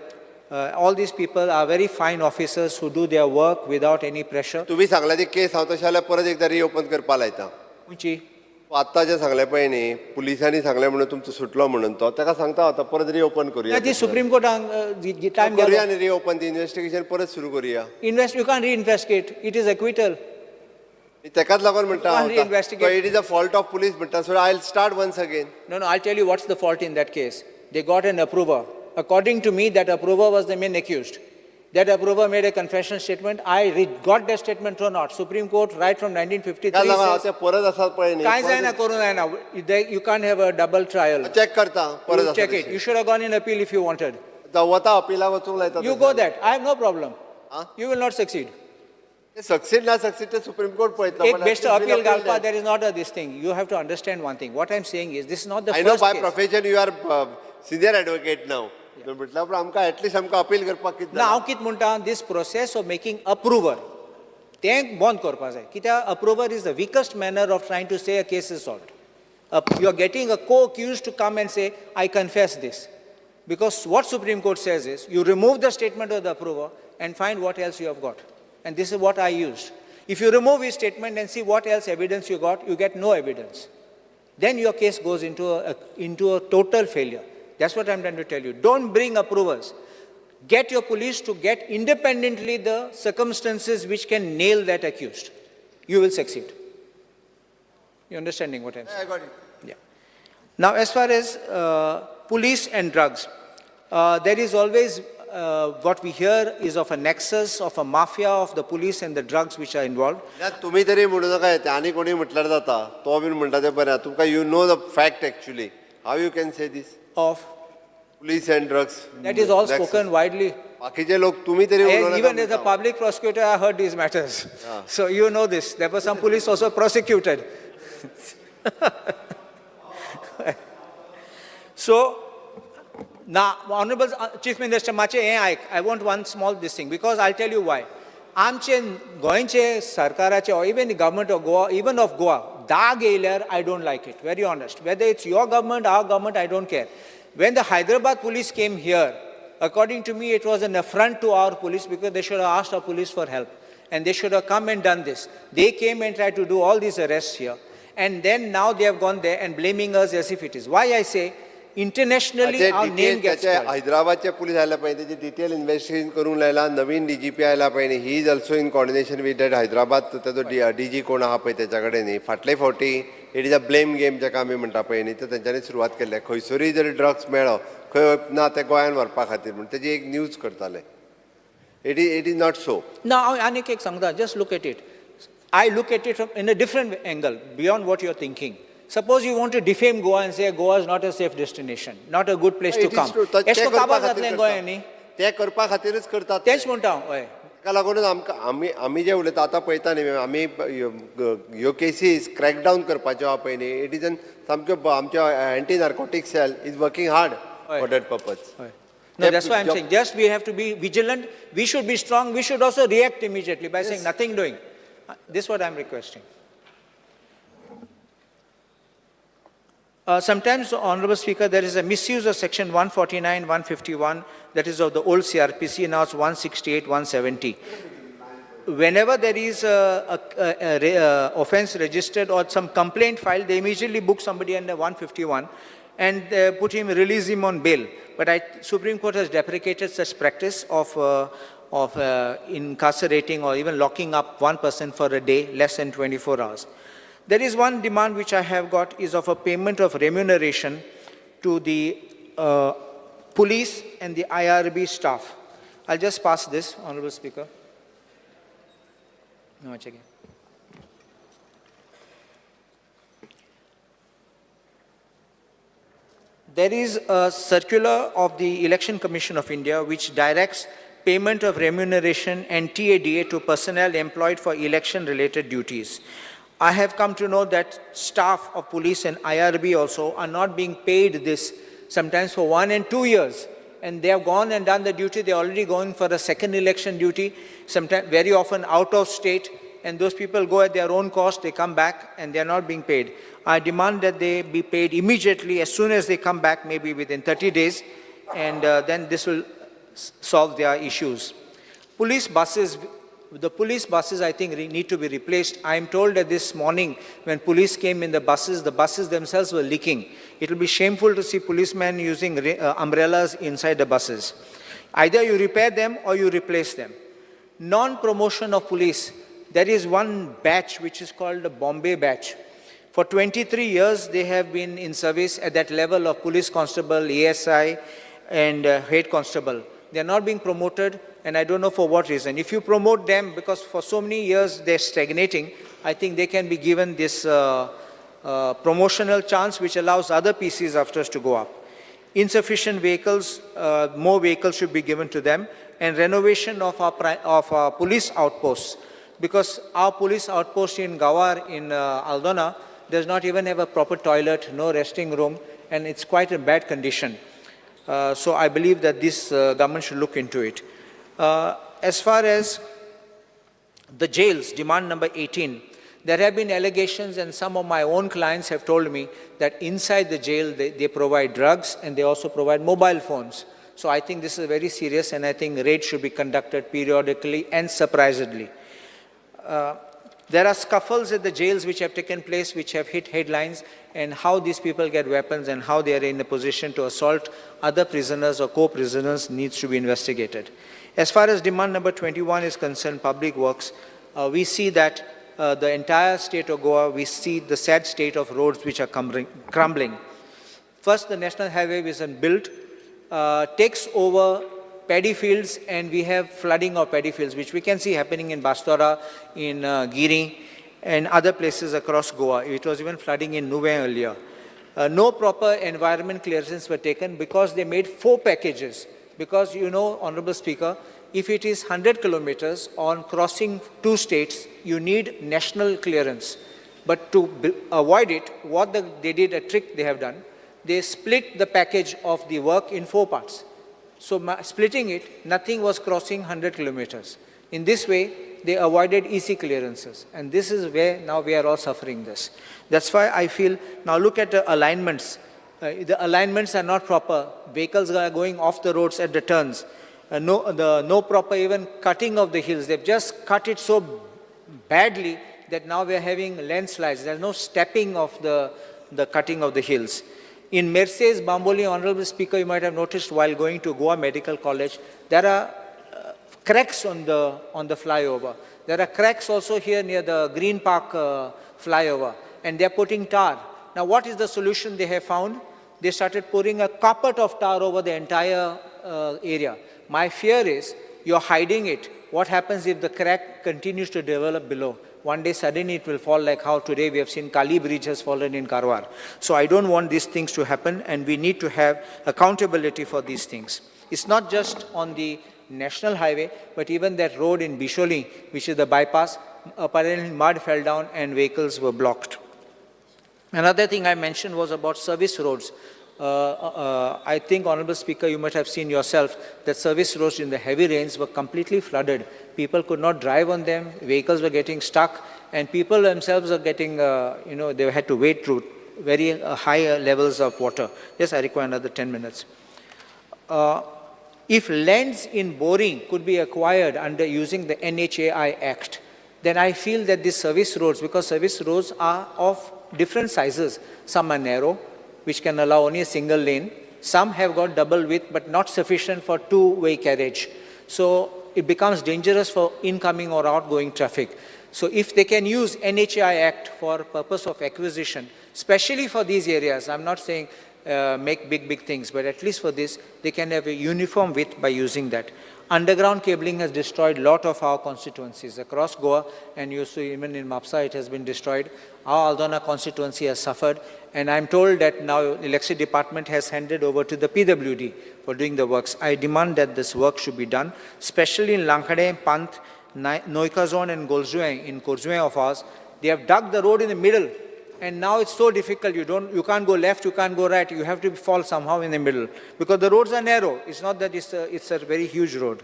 All these people are very fine officers who do their work without any pressure. तुम्ही सांगला ती केस हांव तशें जाल्यार परत एकदा reopen करपा लायता. खंयची? आत्तां जें सांगलें पळय न्ही, पुलिसांनी सांगलें म्हणून तुमचो सुटलो म्हणून, तो ताका सांगता आतां परत रिओपन करुया. ती सुप्रीम कोर्टान टायम करुया न्ही रिओपन, ती इन्वेस्टिगेशन परत सुरू करुया. You can't reinvestigate. It is acquittal. तेकाच लागून म्हणटा You can't reinvestigate. It is a fault of police म्हणटा, so I start once again. No, I'll tell you what's the fault in that case. They got an approver. According to me, that approver was the main accused. That approver made a confession statement. I got that statement or not. Supreme Court, right from 1953, तेका लागून हांव says, तें परत आसा पळय न्ही, काय जायना करूं जायना. You can't have a double trial. Check करता परत You आसा check it. You should have gone in appeal if you wanted. जावं वता अपिलाक वचूंक लायता. You go that. I have no problem. You will not succeed. Succeed ना succeed ते supreme court पळयतलो. एक बेस्ट अपील घालपा, there is not a this thing. You have to understand one thing. What I am saying is, this is not the I know first by case. Profession you are senior advocate now, म्हटल्यार पूण आमकां at least आमकां appeal करपाक कितें ना, हांव कितें म्हणटा, this process of making approver तें बंद करपाक जाय. कित्याक approver is the weakest manner of trying to say a case is solved. You are getting a co-accused to come and say, I confess this. Because what Supreme Court says is, you remove the statement of the approver and find what else you have got. And this is what I used. If you remove his statement and see what else evidence you got, you get no evidence. Then your case goes into a total failure. That's what I'm trying to tell you. Don't bring approvers. Get your police to get independently the circumstances which can nail that accused. You will succeed. You understanding what I'm saying? I got it. Yeah. Now, as far as police and drugs, there is always what we hear is of a nexus, of a mafia of the police and the drugs which are involved. ना, तुमी तरी म्हणू नाका, येता आनी कोणी म्हटल्यार जाता, तो बीन म्हणटा तें बरें. तुमकां you know the fact actually, how you can say this? Of police and drugs. That is all spoken widely. बाकीचे लोक तुमी तरी उलोवं नाका Even as a म्हणटा. Public prosecutor, I heard these matters. So you know this. There were some police also prosecuted. So, now, Honorable Chief Minister, मातशें हें आयक. I want one small this thing because I'll tell you why. आमचे गोंयचे सरकाराचे or even the government of Goa, even of Goa, दाग येयल्यार I don't like it, very honest. Whether it's your government, our government, I don't care. When the Hyderabad police came here, according to me, it was an affront to our police because they should have asked our police for help. And they should have come and done this. They came and tried to do all these arrests here. And then now they have gone there and blaming us as if it is. Why I say, internationally ताचे our name detail gets त्याचे spoiled. हैदराबादचे police आयला पळय, तेजे detail investigation करूंक लायला. नवीन DGP आयला पळय न्ही, he is also in coordination with that Hyderabad, ताचो डीजी कोण आहा पळय तेच्या कडेन न्ही. फाटले फावटी it is a blame game जाका आमी म्हणटा पळय न्ही, तर तेंच्यांनी सुरवात केल्ले, खंयसरूय जर ड्रग्स मेळ्ळो खंय ना ते गोंयान व्हरपा खातीर म्हूण तेजी एक न्यूज करताले. It is not so. Now, हांव आनीक एक सांगता, just look at it. I look at it from in a different angle, beyond what you're thinking. Suppose you want to defame Goa and say Goa is not a safe destination, not a good place to it come. Is true. एशें काबार जातलें गोंय न्ही? ते करपा खातीरच करतात. तेंच म्हणटा हांव, हय. ताका ताका लागूनच आमकां आमी आमी जे उलयता आतां पळयता न्ही आमी ह्यो केसीस क्रॅकडावन करपाच्यो आहा पळय न्ही, it is an सामक्यो आमच्यो anti narcotic cell is working hard for that purpose. हय. No, that's why I'm saying, just we have to be vigilant, we should be strong, we should also react immediately by saying nothing doing. This is what I'm requesting. Sometimes, Honorable Speaker, there is a misuse of section 149, 151, that is of the old CRPC, now it's 168, 170. Whenever there is a offense registered or some complaint filed, they immediately book somebody under 151 and release him on bail. But Supreme Court has deprecated such practice of incarcerating or even locking up one person for a day, less than 24 hours. There is one demand which I have got is of a payment of remuneration to the police and the IRB staff. I'll just pass this, Honorable Speaker. No, check it. There is a circular of the Election Commission of India which directs payment of remuneration and TADA to personnel employed for election-related duties. I have come to know that staff of police and IRB also are not being paid this, sometimes for 1 and 2 years. And they have gone and done the duty, they are already going for a second election duty, sometimes very often out of state, and those people go at their own cost, they come back and they are not being paid. I demand that they be paid immediately as soon as they come back, maybe within 30 days, and then this will solve their issues. Police buses, the police buses I think need to be replaced. I am told that this morning when police came in the buses themselves were leaking. It will be shameful to see policemen using umbrellas inside the buses. Either you repair them or you replace them. Non-promotion of police. There is one batch which is called the Bombay batch. For 23 years, they have been in service at that level of police constable, ASI, and head constable. They are not being promoted, and I don't know for what reason. If you promote them, because for so many years they're stagnating, I think they can be given this promotional chance which allows other PCs after us to go up. Insufficient vehicles, more vehicles should be given to them, and renovation of our police outposts, because our police outpost in Gawar, in Aldona, does not even have a proper toilet, no resting room, and it's quite a bad condition. So I believe that this government should look into it. As far as the jails, demand number 18, there have been allegations, and some of my own clients have told me that inside the jail they provide drugs and they also provide mobile phones. So I think this is very serious, and I think raids should be conducted periodically and surprisingly. There are scuffles at the jails which have taken place, which have hit headlines, and how these people get weapons and how they are in a position to assault other prisoners or co-prisoners needs to be investigated. As far as demand number 21 is concerned, public works, we see that the entire state of Goa, we see the sad state of roads which are crumbling. First, the national highway is built, takes over paddy fields, and we have flooding of paddy fields, which we can see happening in Bastora, in Giri, and other places across Goa. It was even flooding in Nuvem earlier. No proper environment clearances were taken because they made 4 packages. Because, you know, Honorable Speaker, if it is 100 kilometers on crossing 2 states, you need national clearance. But to avoid it, what they did, a trick they have done, they split the package of the work in 4 parts. So splitting it, nothing was crossing 100 kilometers. In this way, they avoided EC clearances. And this is where now we are all suffering this. That's why I feel, now look at the alignments. The alignments are not proper. Vehicles are going off the roads at the turns. No proper even cutting of the hills. They've just cut it so badly that now we are having landslides. There's no stepping of the cutting of the hills. In Merces, Bambolim, Honorable Speaker, you might have noticed while going to Goa Medical College, there are cracks on the flyover. There are cracks also here near the Green Park flyover, and they are putting tar. Now, what is the solution they have found? They started pouring a carpet of tar over the entire area. My fear is you're hiding it. What happens if the crack continues to develop below? One day suddenly it will fall, like how today we have seen Kali Bridge has fallen in Karwar. So I don't want these things to happen, and we need to have accountability for these things. It's not just on the national highway, but even that road in Bisholi, which is the bypass, apparently mud fell down and vehicles were blocked. Another thing I mentioned was about service roads. I think, Honorable Speaker, you might have seen yourself that service roads in the heavy rains were completely flooded. People could not drive on them, vehicles were getting stuck, and people themselves are getting, they had to wade through very high levels of water. Yes, I require another 10 minutes. If lands in Boring could be acquired under using the NHAI Act, then I feel that these service roads, because service roads are of different sizes, some are narrow, which can allow only a single lane, some have got double width but not sufficient for two-way carriage. So it becomes dangerous for incoming or outgoing traffic. So if they can use NHAI Act for purpose of acquisition, especially for these areas, I'm not saying make big things, but at least for this, they can have a uniform width by using that. Underground cabling has destroyed a lot of our constituencies across Goa, and you see even in Mapsa it has been destroyed. Our Aldona constituency has suffered, and I'm told that now the electricity department has handed over to the PWD for doing the works. I demand that this work should be done, especially in Lankhade, Pant, Noika zone and Golzuang, in Korzuang of ours. They have dug the road in the middle, and now it's so difficult. You can't go left, you can't go right. You have to fall somehow in the middle because the roads are narrow. It's not that it's a very huge road.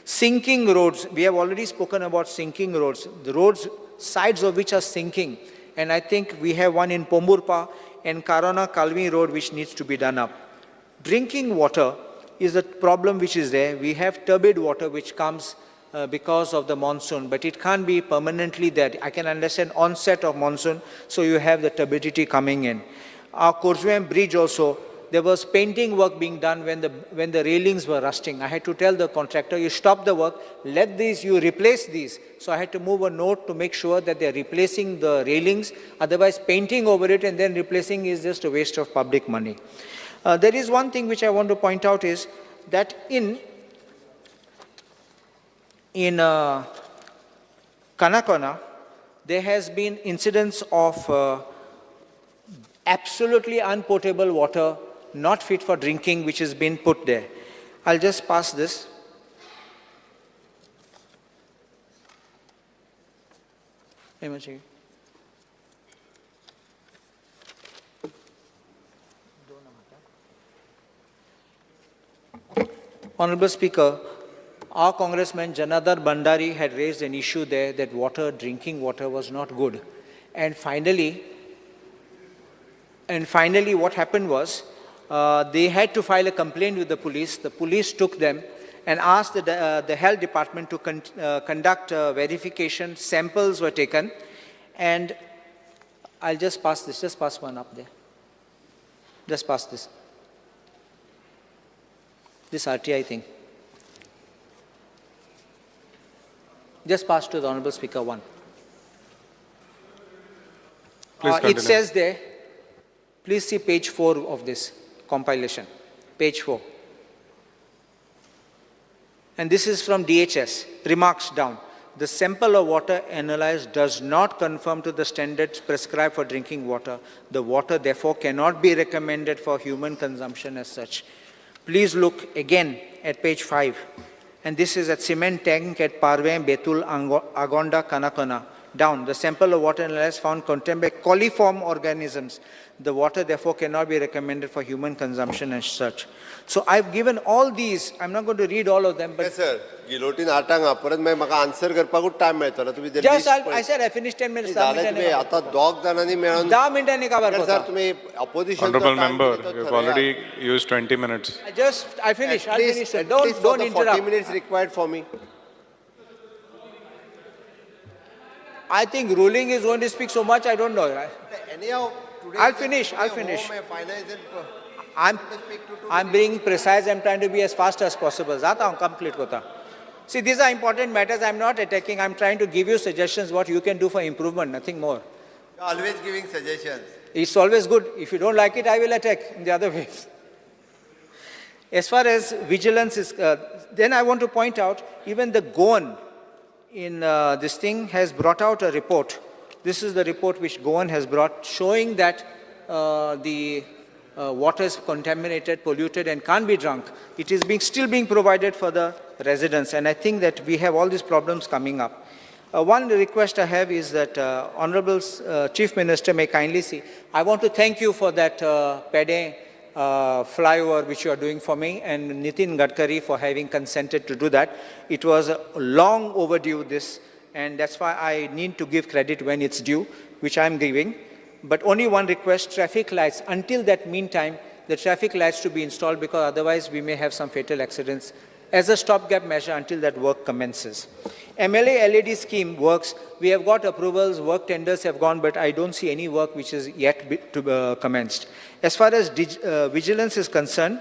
Sinking roads, we have already spoken about sinking roads. The roads, sides of which are sinking. And I think we have one in Pomburpa and Karona Kalvi Road which needs to be done up. Drinking water is a problem which is there. We have turbid water which comes because of the monsoon, but it can't be permanently there. I can understand onset of monsoon, so you have the turbidity coming in. Our Corjuem Bridge also, there was painting work being done when the railings were rusting. I had to tell the contractor, you stop the work, let these, you replace these. So I had to move a note to make sure that they're replacing the railings. Otherwise, painting over it and then replacing is just a waste of public money. There is one thing which I want to point out is that in Canacona, there has been incidents of absolutely unpotable water, not fit for drinking, which has been put there. I'll just pass this. Honorable Speaker, our Congressman Janardhan Bhandari had raised an issue there that water, drinking water was not good. And finally what happened was, they had to file a complaint with the police. The police took them and asked the health department to conduct a verification. Samples were taken. And I'll just pass this, just pass one up there. Just pass this. This RTI thing. Just pass to the Honorable Speaker one. Please It says there, please see page 4 of this compilation, page 4. And this is from DHS, remarks down. The sample of water analyzed does not conform to the standards prescribed for drinking water. The water, therefore, cannot be recommended for human consumption as such. Please look again at page 5. And this is at cement tank at Parve, Betul, Agonda, Canacona. Down, the sample of water analyzed found contaminated coliform organisms. The water, therefore, cannot be recommended for human consumption as such. So I've given all these. I'm not going to read all of them. But yes, sir. Guillotine आठांक परत मागीर म्हाका answer करपाकूच time मेळटलो. तुमी Just I said I finished 10 minutes. जालें तुमी आतां दोग जाणांनी मेळोन 10 मिनटांनी काबार सर तुमी opposition. Honorable member, you've already used 20 minutes. I finish. I'll finish. Sir. Don't interrupt. 40 minutes required for me. I think ruling is going to speak so much, I don't know. Anyhow, today I'll finish. I'll finish. I'm being precise. I'm trying to be as fast as possible. Zata hum complete kota. See, these are important matters. I'm not attacking. I'm trying to give you suggestions what you can do for improvement, nothing more. You're always giving suggestions. It's always good. If you don't like it, I will attack in the other way. As far as vigilance is, then I want to point out, even the Goan in this thing has brought out a report. This is the report which Goan has brought, showing that the water is contaminated, polluted, and can't be drunk. It is still being provided for the residents. And I think that we have all these problems coming up. One request I have is that Honorable Chief Minister may kindly see. I want to thank you for that Pedem flyover which you are doing for me, and Nitin Gadkari for having consented to do that. It was long overdue, this, and that's why I need to give credit when it's due, which I'm giving. But only one request, traffic lights. Until that meantime, the traffic lights to be installed, because otherwise we may have some fatal accidents as a stopgap measure until that work commences. MLA LED scheme works. We have got approvals, work tenders have gone, but I don't see any work which is yet to be commenced. As far as vigilance is concerned,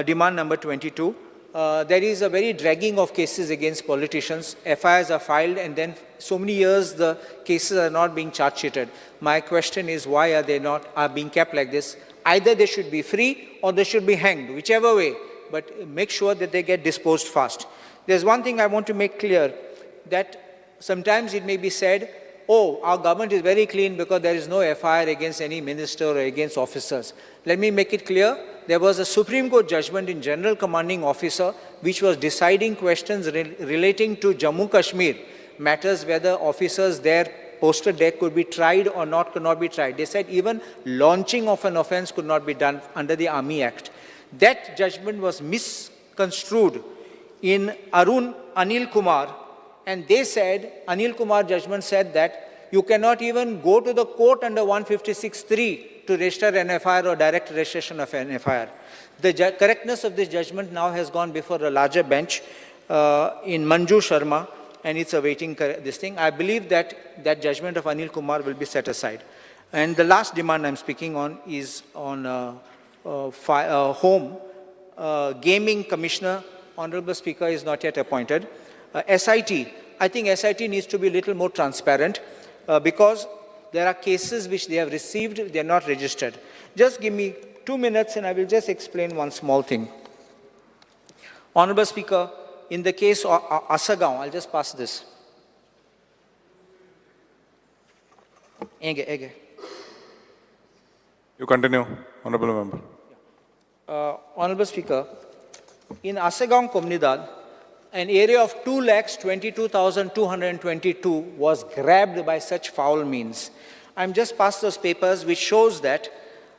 demand number 22, there is a very dragging of cases against politicians. FIRs are filed, and then so many years the cases are not being charge sheeted. My question is, why are they not are being kept like this? Either they should be free or they should be hanged, whichever way, but make sure that they get disposed fast. There's one thing I want to make clear, that sometimes it may be said, oh, our government is very clean because there is no FIR against any minister or against officers. Let me make it clear, there was a Supreme Court judgment in General Commanding Officer which was deciding questions relating to Jammu Kashmir, matters whether officers there posted there could be tried or not, could not be tried. They said even launching of an offense could not be done under the Army Act. That judgment was misconstrued in Arun Anil Kumar, and they said, Anil Kumar judgment said that you cannot even go to the court under 156(3) to register an FIR or direct registration of an FIR. The correctness of this judgment now has gone before a larger bench in Manju Sharma, and it's awaiting this thing. I believe that that judgment of Anil Kumar will be set aside. And the last demand I'm speaking on is on home. Gaming Commissioner, Honorable Speaker, is not yet appointed. SIT, I think SIT needs to be a little more transparent because there are cases which they have received, they are not registered. Just give me 2 minutes and I will just explain one small thing. Honorable Speaker, in the case of Assagao, I'll just pass this. Ege, ege. You continue, Honorable Member. Honorable Speaker, in Assagao Comunidade, an area of 2,22,222 was grabbed by such foul means. I'm just past those papers which shows that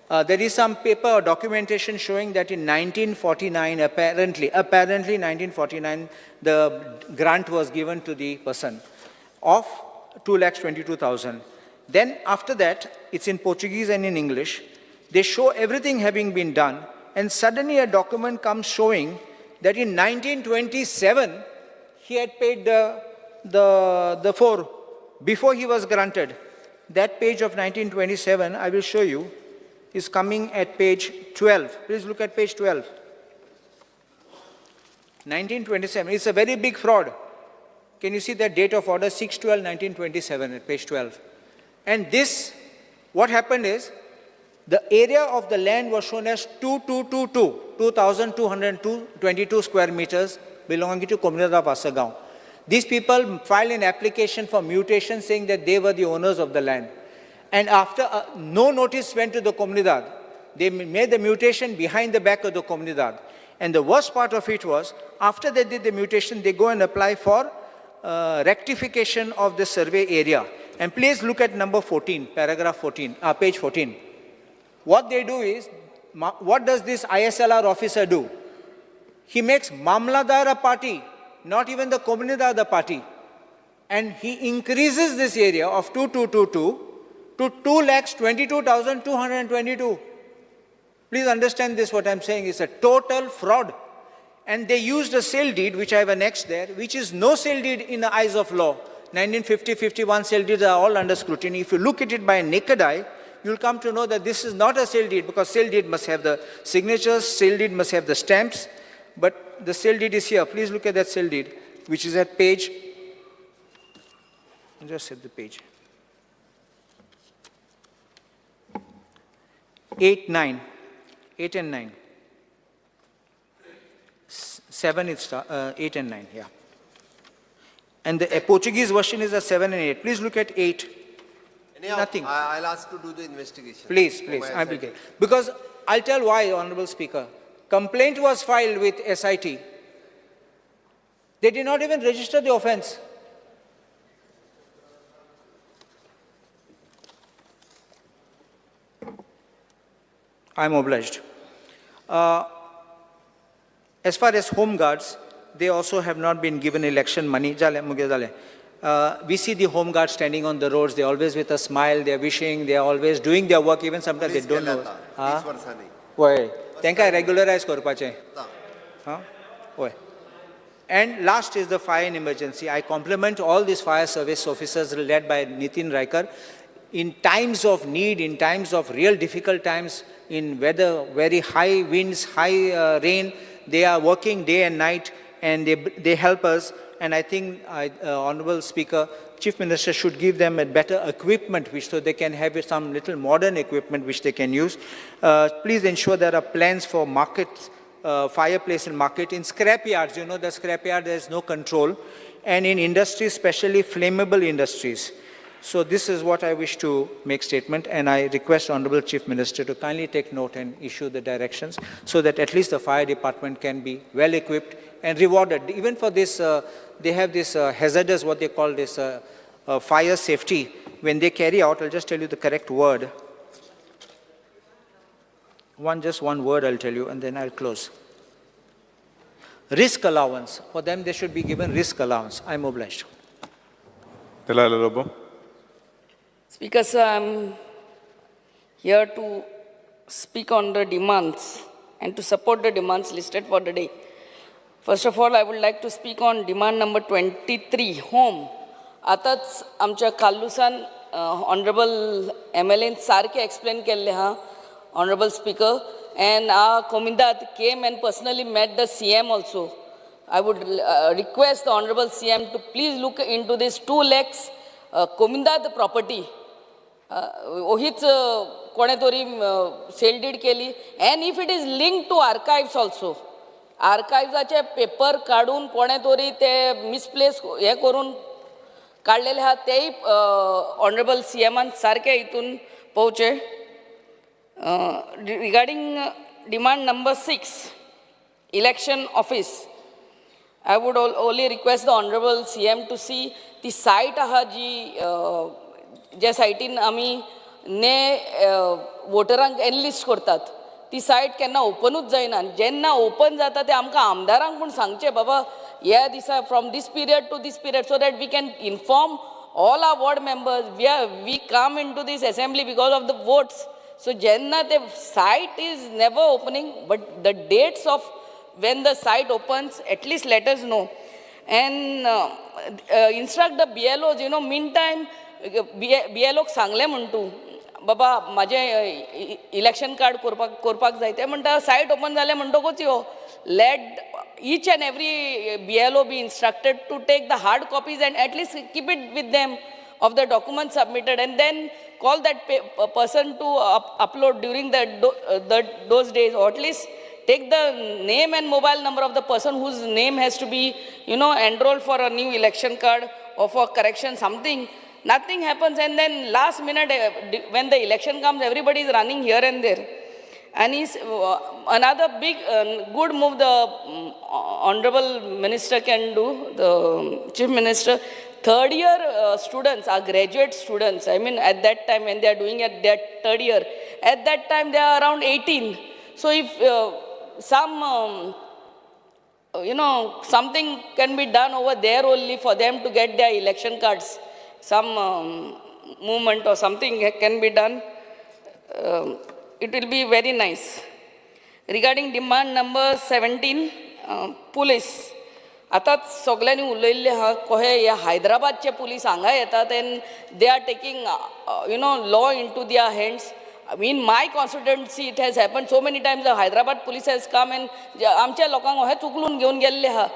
there is some paper or documentation showing that in 1949, apparently 1949, the grant was given to the person of 2,22,000. Then after that, it's in Portuguese and in English. They show everything having been done, and suddenly a document comes showing that in 1927, he had paid the four before he was granted. That page of 1927, I will show you, is coming at page 12. Please look at page 12. 1927, it's a very big fraud. Can you see that date of order, 6/12/1927 at page 12? And this, what happened is, the area of the land was shown as 2222, 2,222 square meters belonging to Comunidade of Assagao. These people filed an application for mutation saying that they were the owners of the land. And after no notice went to the Comunidade, they made the mutation behind the back of the Comunidade. And the worst part of it was, after they did the mutation, they go and apply for rectification of the survey area. And please look at number 14, paragraph 14, page 14. What they do is, what does this ISLR officer do? He makes Mamladar a party, not even the Comunidade a party. And he increases this area of 2222 to 2,22,222. Please understand this, what I'm saying is a total fraud. And they used a sale deed, which I have annexed there, which is no sale deed in the eyes of law. 1950-51 sale deeds are all under scrutiny. If you look at it by a naked eye, you'll come to know that this is not a sale deed, because sale deed must have the signatures, sale deed must have the stamps, but the sale deed is here. Please look at that sale deed, which is at page, I'll just set the page. 8, 9, 8 and 9. 7 is, 8 and 9, yeah. And the Portuguese version is a 7 and 8. Please look at 8. Anyhow, Nothing. I'll ask to do the investigation. Please, please, I will get. Because I'll tell why, Honorable Speaker. Complaint was filed with SIT. They did not even register the offense. I am obliged. As far as home guards, they also have not been given election money. Jale, muge jale. We see the home guards standing on the roads. They're always with a smile. They're wishing. They're always doing their work. Even sometimes they don't know. वीस वर्सांनी वय तांकां रेगुलरायज करपाचें हां वय. And last is the fire and emergency. I compliment all these fire service officers led by Nitin Raikar. In times of need, in times of real difficult times, in weather, very high winds, high rain, they are working day and night and they help us. And I think, Honorable Speaker, Chief Minister should give them a better equipment which so they can have some little modern equipment which they can use. Please ensure there are plans for markets, fireplace and market. In scrap yards, you know the scrap yard, there is no control. And in industries, especially flammable industries. So this is what I wish to make statement, and I request Honorable Chief Minister to kindly take note and issue the directions so that at least the fire department can be well equipped and rewarded. Even for this, they have this hazardous, what they call this fire safety. When they carry out, I'll just tell you the correct word. Just one word I'll tell you, and then I'll close. Risk allowance. For them, they should be given risk allowance. I'm obliged. Delilah Lobo. Speaker, sir, I'm here to speak on the demands and to support the demands listed for the day. First of all, I would like to speak on demand number 23, home. आतांच आमच्या काल्लुसान honourable M L N सारकें explain केल्लें आहा, honourable speaker, and our comunidade came and personally met the CM also. I would request the honourable CM to please look into this 2 lakhs comunidade property. ओहीच कोणें तरी sale did केली, and if it is link to archives also, आर्कायव्साचे paper काडून कोणें तरी ते misplace हें करून काडलेले आहा, तेय ऑनरेबल सी एमान सारकें हितून पळोवचें. Regarding demand number 6, election office, I would only request the honourable CM to see ती सायट आहा जी ज्या सायटीन आमी ने वोटरांक एनलिस्ट करतात, ती सायट केन्ना ओपनूच जायना. जेन्ना ओपन जाता ते आमकां आमदारांक पूण सांगचें, बाबा ह्या दिसा from this period to this period, so that we can inform all our ward members. We come into this assembly because of the votes. So जेन्ना ते site is never opening, but the dates of when the site opens, at least let us know. And instruct the BLOs, you know, meantime, BLO सांगलें म्हण तूं, बाबा म्हाजें election card करपाक जाय, ते म्हणटा सायट ओपन जालें म्हणटकूच यो. Let each and every BLO be instructed to take the hard copies and at least keep it with them of the document submitted, and then call that person to upload during those days, or at least take the name and mobile number of the person whose name has to be, you know, enrolled for a new election card or for correction, something. Nothing happens, and then last minute, when the election comes, everybody is running here and there. And is another big good move the honorable minister can do, the chief minister. Third year students are graduate students. I mean, at that time when they are doing at their third year, at that time they are around 18. So if some, you know, something can be done over there only for them to get their election cards, some movement or something can be done, it will be very nice. Regarding demand number 17, police. आतांच सगल्यांनी उलयल्लें आहा कशें हे हैदराबादचे police हांगा येतात and they are taking you know law into their hands. In my constituency it has happen so many times. Hyderabad police has come and आमच्या लोकांक अशेंच उखलून घेवन गेल्ले आहा.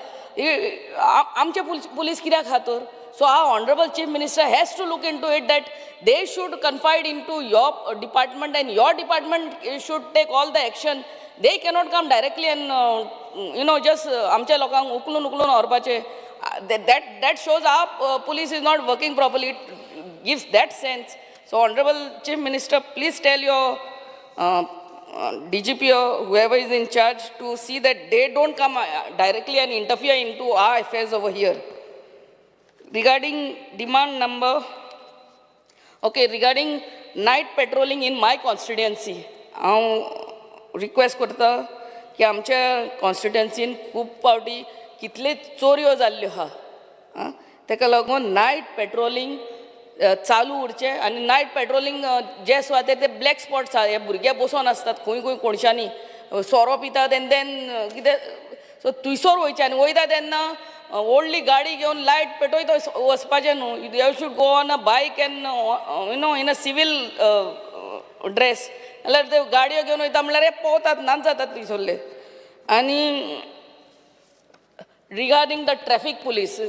आमचे पुलीस कित्याक खातर? So our honourable chief minister has to look into it that they should confide into your department and your department should take all the action. They cannot come directly and you know just आमच्या लोकांक उखलून उखलून व्हरपाचें. That shows our police is not working properly. It gives that sense. So honourable chief minister, please tell your DGP or whoever is in charge to see that they don't come directly and interfere into our affairs over here. Regarding demand number, okay, regarding night patrolling in my constituency, हांव request करता की आमच्या कॉन्स्टिट्युएन्सीन खूब फावटी कितले चोरयो जाल्ल्यो आहा. आं, ताका लागून नायट पेट्रोलिंग चालू उरचें आनी नायट पेट्रोलिंग जे सुवातेर ते ब्लॅक स्पॉट्स आहा, हे भुरगे बसोन आसतात खंय खंय कोणशांनी सोरो पितात एन्ड then कितें, सो थंयसर वयचें आनी वयता तेन्ना व्हडली गाडी घेवन लायट पेटयत वचपाचें न्हू. You should go on a bike and in a civil dress. जाल्यार ते गाडयो घेवन वयता म्हणल्यार हे पोवतात, नाच जातात थंयसरले. आनी regarding the traffic police,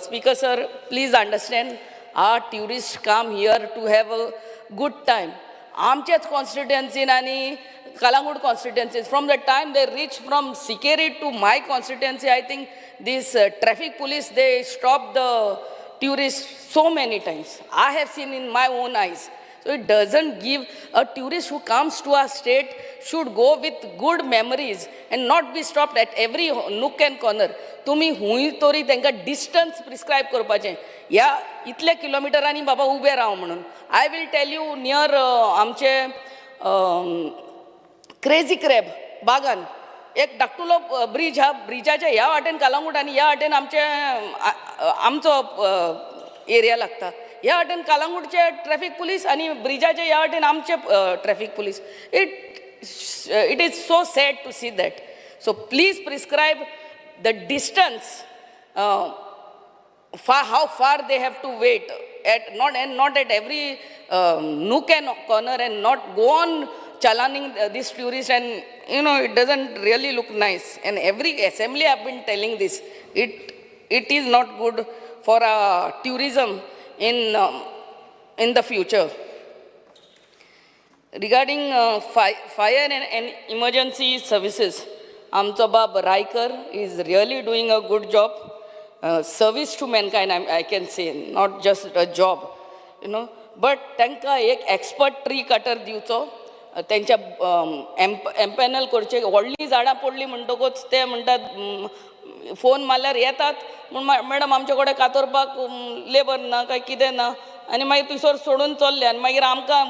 Speaker sir, please understand, our tourists come here to have a good time. आमच्याच कॉन्स्टिट्युएन्सीन आनी Calangute constituency, from the time they reach from Sikeri to my constituency, I think this traffic police, they stop the tourists so many times. I have seen in my own eyes. So it doesn't give a tourist who comes to our state should go with good memories and not be stopped at every nook and corner. तुमी हुंय तरी तांकां distance prescribe करपाचें, ह्या इतल्या किलोमिटरांनी बाबा उबे राव म्हणून. I will tell you, near आमचे क्रेजी क्रॅब बागान एक धाकटुलो ब्रीज आहा. ब्रिजाच्या ह्या वाटेन कलांगूट आनी ह्या वाटेन आमचे आमचो एरिया लागता. ह्या वाटेन कलांगूटचे ट्रॅफिक पुलीस आनी ब्रिजाच्या ह्या वाटेन आमचे traffic police. It is so sad to see that. So please prescribe the distance, far, how far they have to wait at not and not at every nook and corner and not go on chalaning this tourist, and it doesn't really look nice. And every assembly I've been telling this, it is not good for tourism in the future. Regarding fire and emergency services, आमचो बाब Raikar is really doing a good job. Service to mankind, I can say, not just a job. But तांकां एक expert tree cutter दिवचो, तेंच्या empanel करचे. व्हडलीं झाडां पडलीं म्हणटकूच ते म्हणटात, फोन मारल्यार येतात पूण मॅडम, आमचे कडेन कातरपाक लेबर ना काय कितें ना, आनी मागीर थंयसर सोडून चल्ले आनी मागीर आमकां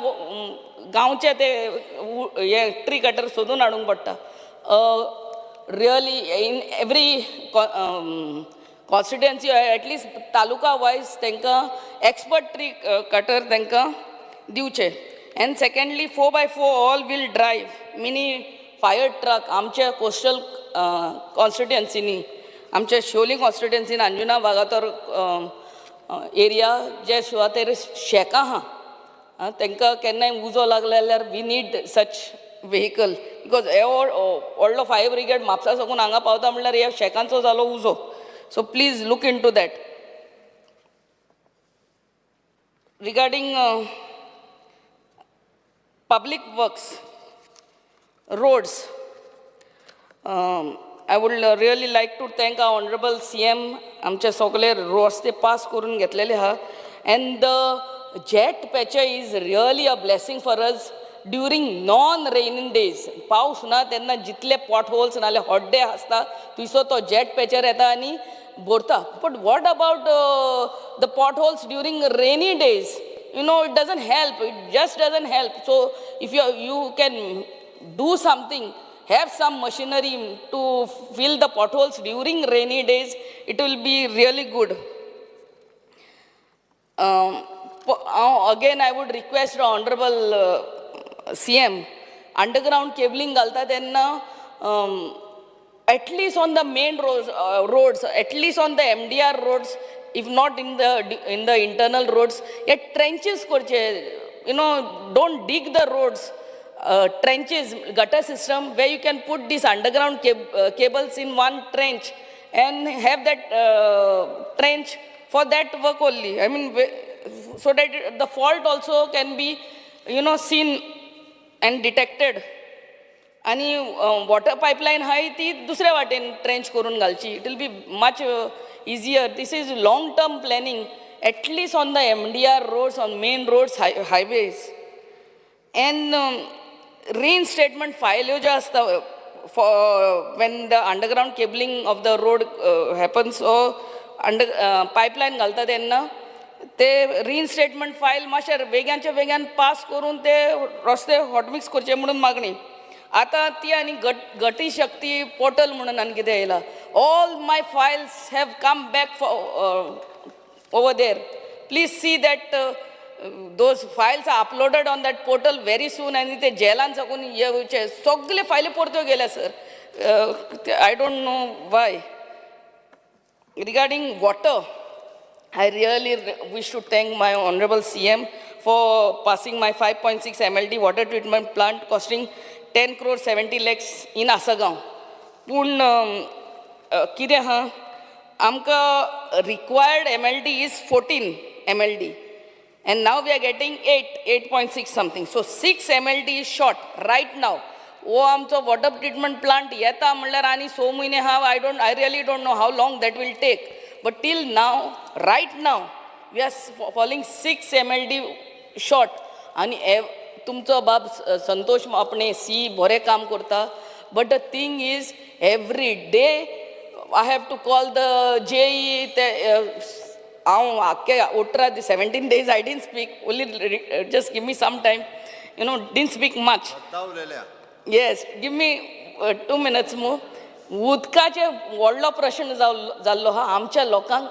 गांवचे ते हे ट्री कटर सोदून हाडूंक पडटा. Really, in every constituency, at least taluka wise, तांकां एक्सपर्ट ट्री कटर तांकां दिवचे. And secondly, 4x4 all wheel drive mini fire truck आमच्या कोस्टल कॉन्स्टिट्युएन्सीनी, आमच्या शिवोली कॉन्स्टिट्युएन्सीन, अंजुना वागातोर एरिया, जे सुवातेर शॅकां आहा, आं, तांकां केन्नाय उजो लागलो जाल्यार we need such vehicle, because हे व्हडलो फायर ब्रिगेड म्हापसा साकून हांगा पावता म्हणल्यार ह्या शॅकांचो जालो उजो. So please look into that. Regarding public works, roads, I would really like to thank our honorable CM. आमचे सगळे रस्ते पास करून घेतलेले आहा, and the jet patcher is really a blessing for us during non raining days. पावस ना तेन्ना जितले पॉट होल्स नाल्यार हड्डे आसता, थंयसर तो जेट पॅचर येता आनी भरता. But what about the pot holes during rainy days? It doesn't help. It just doesn't help. So if you can do something, have some machinery to fill the potholes during rainy days, it will be really good. Again, I would request the honorable CM, underground cabling घालता तेन्ना at least on the main roads, at least on the MDR roads, if not in the internal roads, hey trenches करचे. Don't dig the roads. Trenches, gutter system where you can put these underground cables in one trench and have that trench for that work only. I mean, so that the fault also can be seen and detected. आणि water pipeline आहाय ती दुसऱ्या वाटेन trench करून घालची. It will be much easier. This is long term planning, at least on the MDR roads, on main roads, highways. And रिइन्स्टेटमेंट फायल्यो ज्यो आसता for when the underground cabling of the road happens or under pipeline घालता तेन्ना ते रिइन्स्टेटमेंट file मातशे वेग्यानच्या वेग्यान pass करून ते रस्ते hot mix करचे म्हणून मागणी. आतां ती आनी गट गटी शक्ती पोर्टल म्हणून आनी कितें येयला, all my files have come back for over there. Please see that those files are uploaded on that portal very soon. आनी ते जेलान साकून येवचे सगळे फायली परत्यो गेल्या sir. I don't know why. Regarding water, I really wish to thank my honorable CM for passing my 5.6 MLD water treatment plant costing 10 crore 70 lakhs in Asagaon. पूण कितें आहा, आमकां required MLD is 14 MLD and now we are getting 8.6 something, so 6 MLD is short right now. हो आमचो water treatment plant येता म्हणल्यार आनी स म्हयने आहा. I really don't know how long that will take, but till now, right now, we are falling 6 MLD short. आनी तुमचो बाब संतोष आपणे सी बरें काम करता, but the thing is every day I have to call the JE. ते हांव आख्खे 18, 17 days I didn't speak. Only just give me some time, didn't speak much. Yes, give me 2 minutes more. उदकाचे व्हडलो प्रश्न जाल्लो आहा आमच्या लोकांक.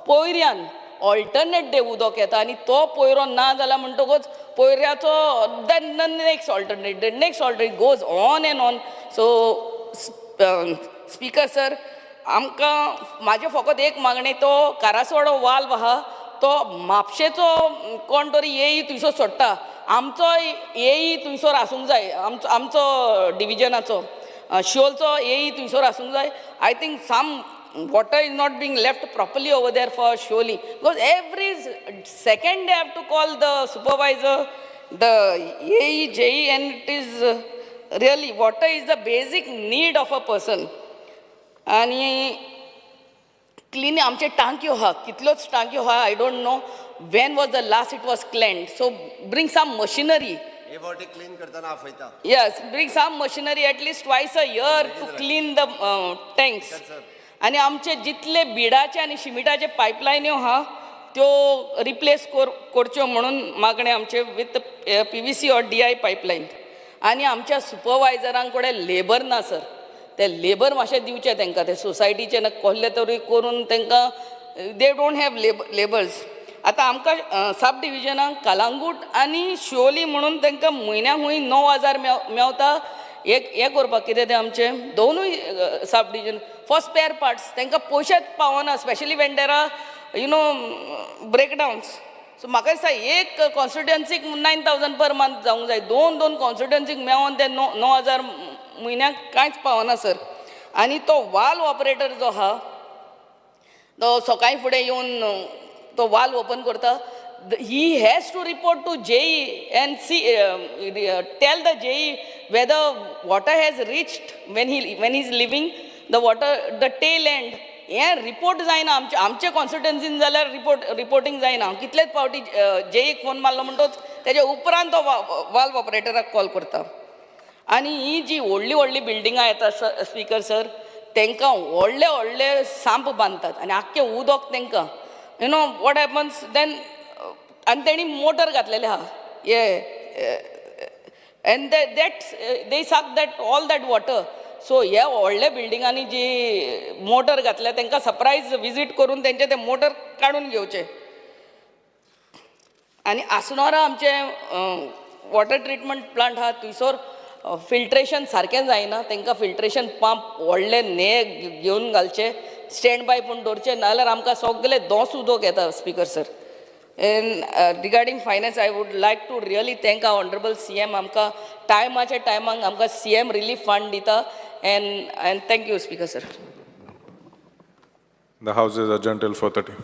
पयऱ्यान ऑल्टरनेट डे उदक येता आनी तो पयरो ना जाला म्हणटकूच पयऱ्याचो then next alternate day, next alternate, goes on and on. So speaker sir, आमकां म्हाजें फकत एक मागणें, तो कारासवाडो वाल्व आहा तो म्हापशेचो कोण तरी एई थंयसर सोडटा, आमचो एई थंयसर आसूंक जाय, आमचो डिविजनाचो शिवोलचो एई थंयसर आसूंक जाय. I think some water is not being left properly over there for Siolim, because every second day I have to call the supervisor, the AE, JE, and it is really, water is the basic need of a person. आनी clean आमचे टांक्यो आहा, कितल्योच टांक्यो आहा. I don't know when was the last it was cleaned, so bring some machinery. हे फावटी clean करतना आपयता. Yes, bring some machinery at least twice a year to clean the tanks. आनी आमचे जितले बिडाचे आनी शिमिटाचे पायपलायन्यो आहा त्यो रिप्लेस करच्यो म्हणून मागणें आमचे, with PVC or DI pipeline. आनी आमच्या सुपरवायजरां कडेन लेबर ना सर. ते लेबर मातशें दिवचें तांकां, ते सोसायटीचे ना कसले तरी करून तांकां. They don't have labours. आतां आमकां सब डिविजनाक कलांगूट आनी शिवोली म्हणून तांकां म्हयन्याक हुंय 9000 मेवता. एक हें करपाक कितें तें आमचें दोनूय sub division for spare parts तांकां पयशेच पावना, specially when there are breakdowns. So म्हाका दिसता एक कॉन्स्टिट्युएन्सीक 9000 पर मंथ जावंक जाय. दोन दोन कॉन्स्टिट्युएन्सीक मेळोन ते 9000 म्हयन्याक कांयच पावना सर. आनी तो वाल्व ऑपरेटर जो आहा तो सकाळी फुडें येवन तो वाल्व ओपन करता, he has to report to JE and see tell the JE whether water has reached when he is leaving the water, the tail end. हें रिपोर्ट जायना आमचे आमचे कॉन्स्टिट्युएन्सीन जाल्यार रिपोर्टींग जायना. कितलेच फावटी जेईक फोन मारलो म्हणटोच तेज्या उपरांत तो वाल्व ऑपरेटराक कॉल करता. आनी ही जी व्हडली व्हडली बिल्डिंगां येता स्पीकर सर, तांकां व्हडले व्हडले सांप बांदतात आनी आख्खें उदक तांकां, you know what happens then. आनी तेणी मोटर घातलेले आहा हे and that they suck that all that water. So ह्या व्हडल्या बिल्डिंगांनी जी मोटर घातल्या तांकां सरप्रायज विजीट करून तेंचे ते मोटर काडून घेवचे. आनी आसनोरा आमचें वॉटर ट्रिटमेंट प्लांट आहा थंयसर फिल्ट्रेशन सारकें जायना. तांकां फिल्ट्रेशन पंप व्हडले ने घेवन घालचे, स्टँड बाय पूण दवरचे, नाजाल्यार आमकां सगळे दोस उदक येता speaker sir. And regarding finance, I would like to really thank our honourable CM. आमकां टायमाच्या टायमाक आमकां सीएम रिलीफ फंड दिता. And thank you, speaker sir. The House is adjourned till 4:30.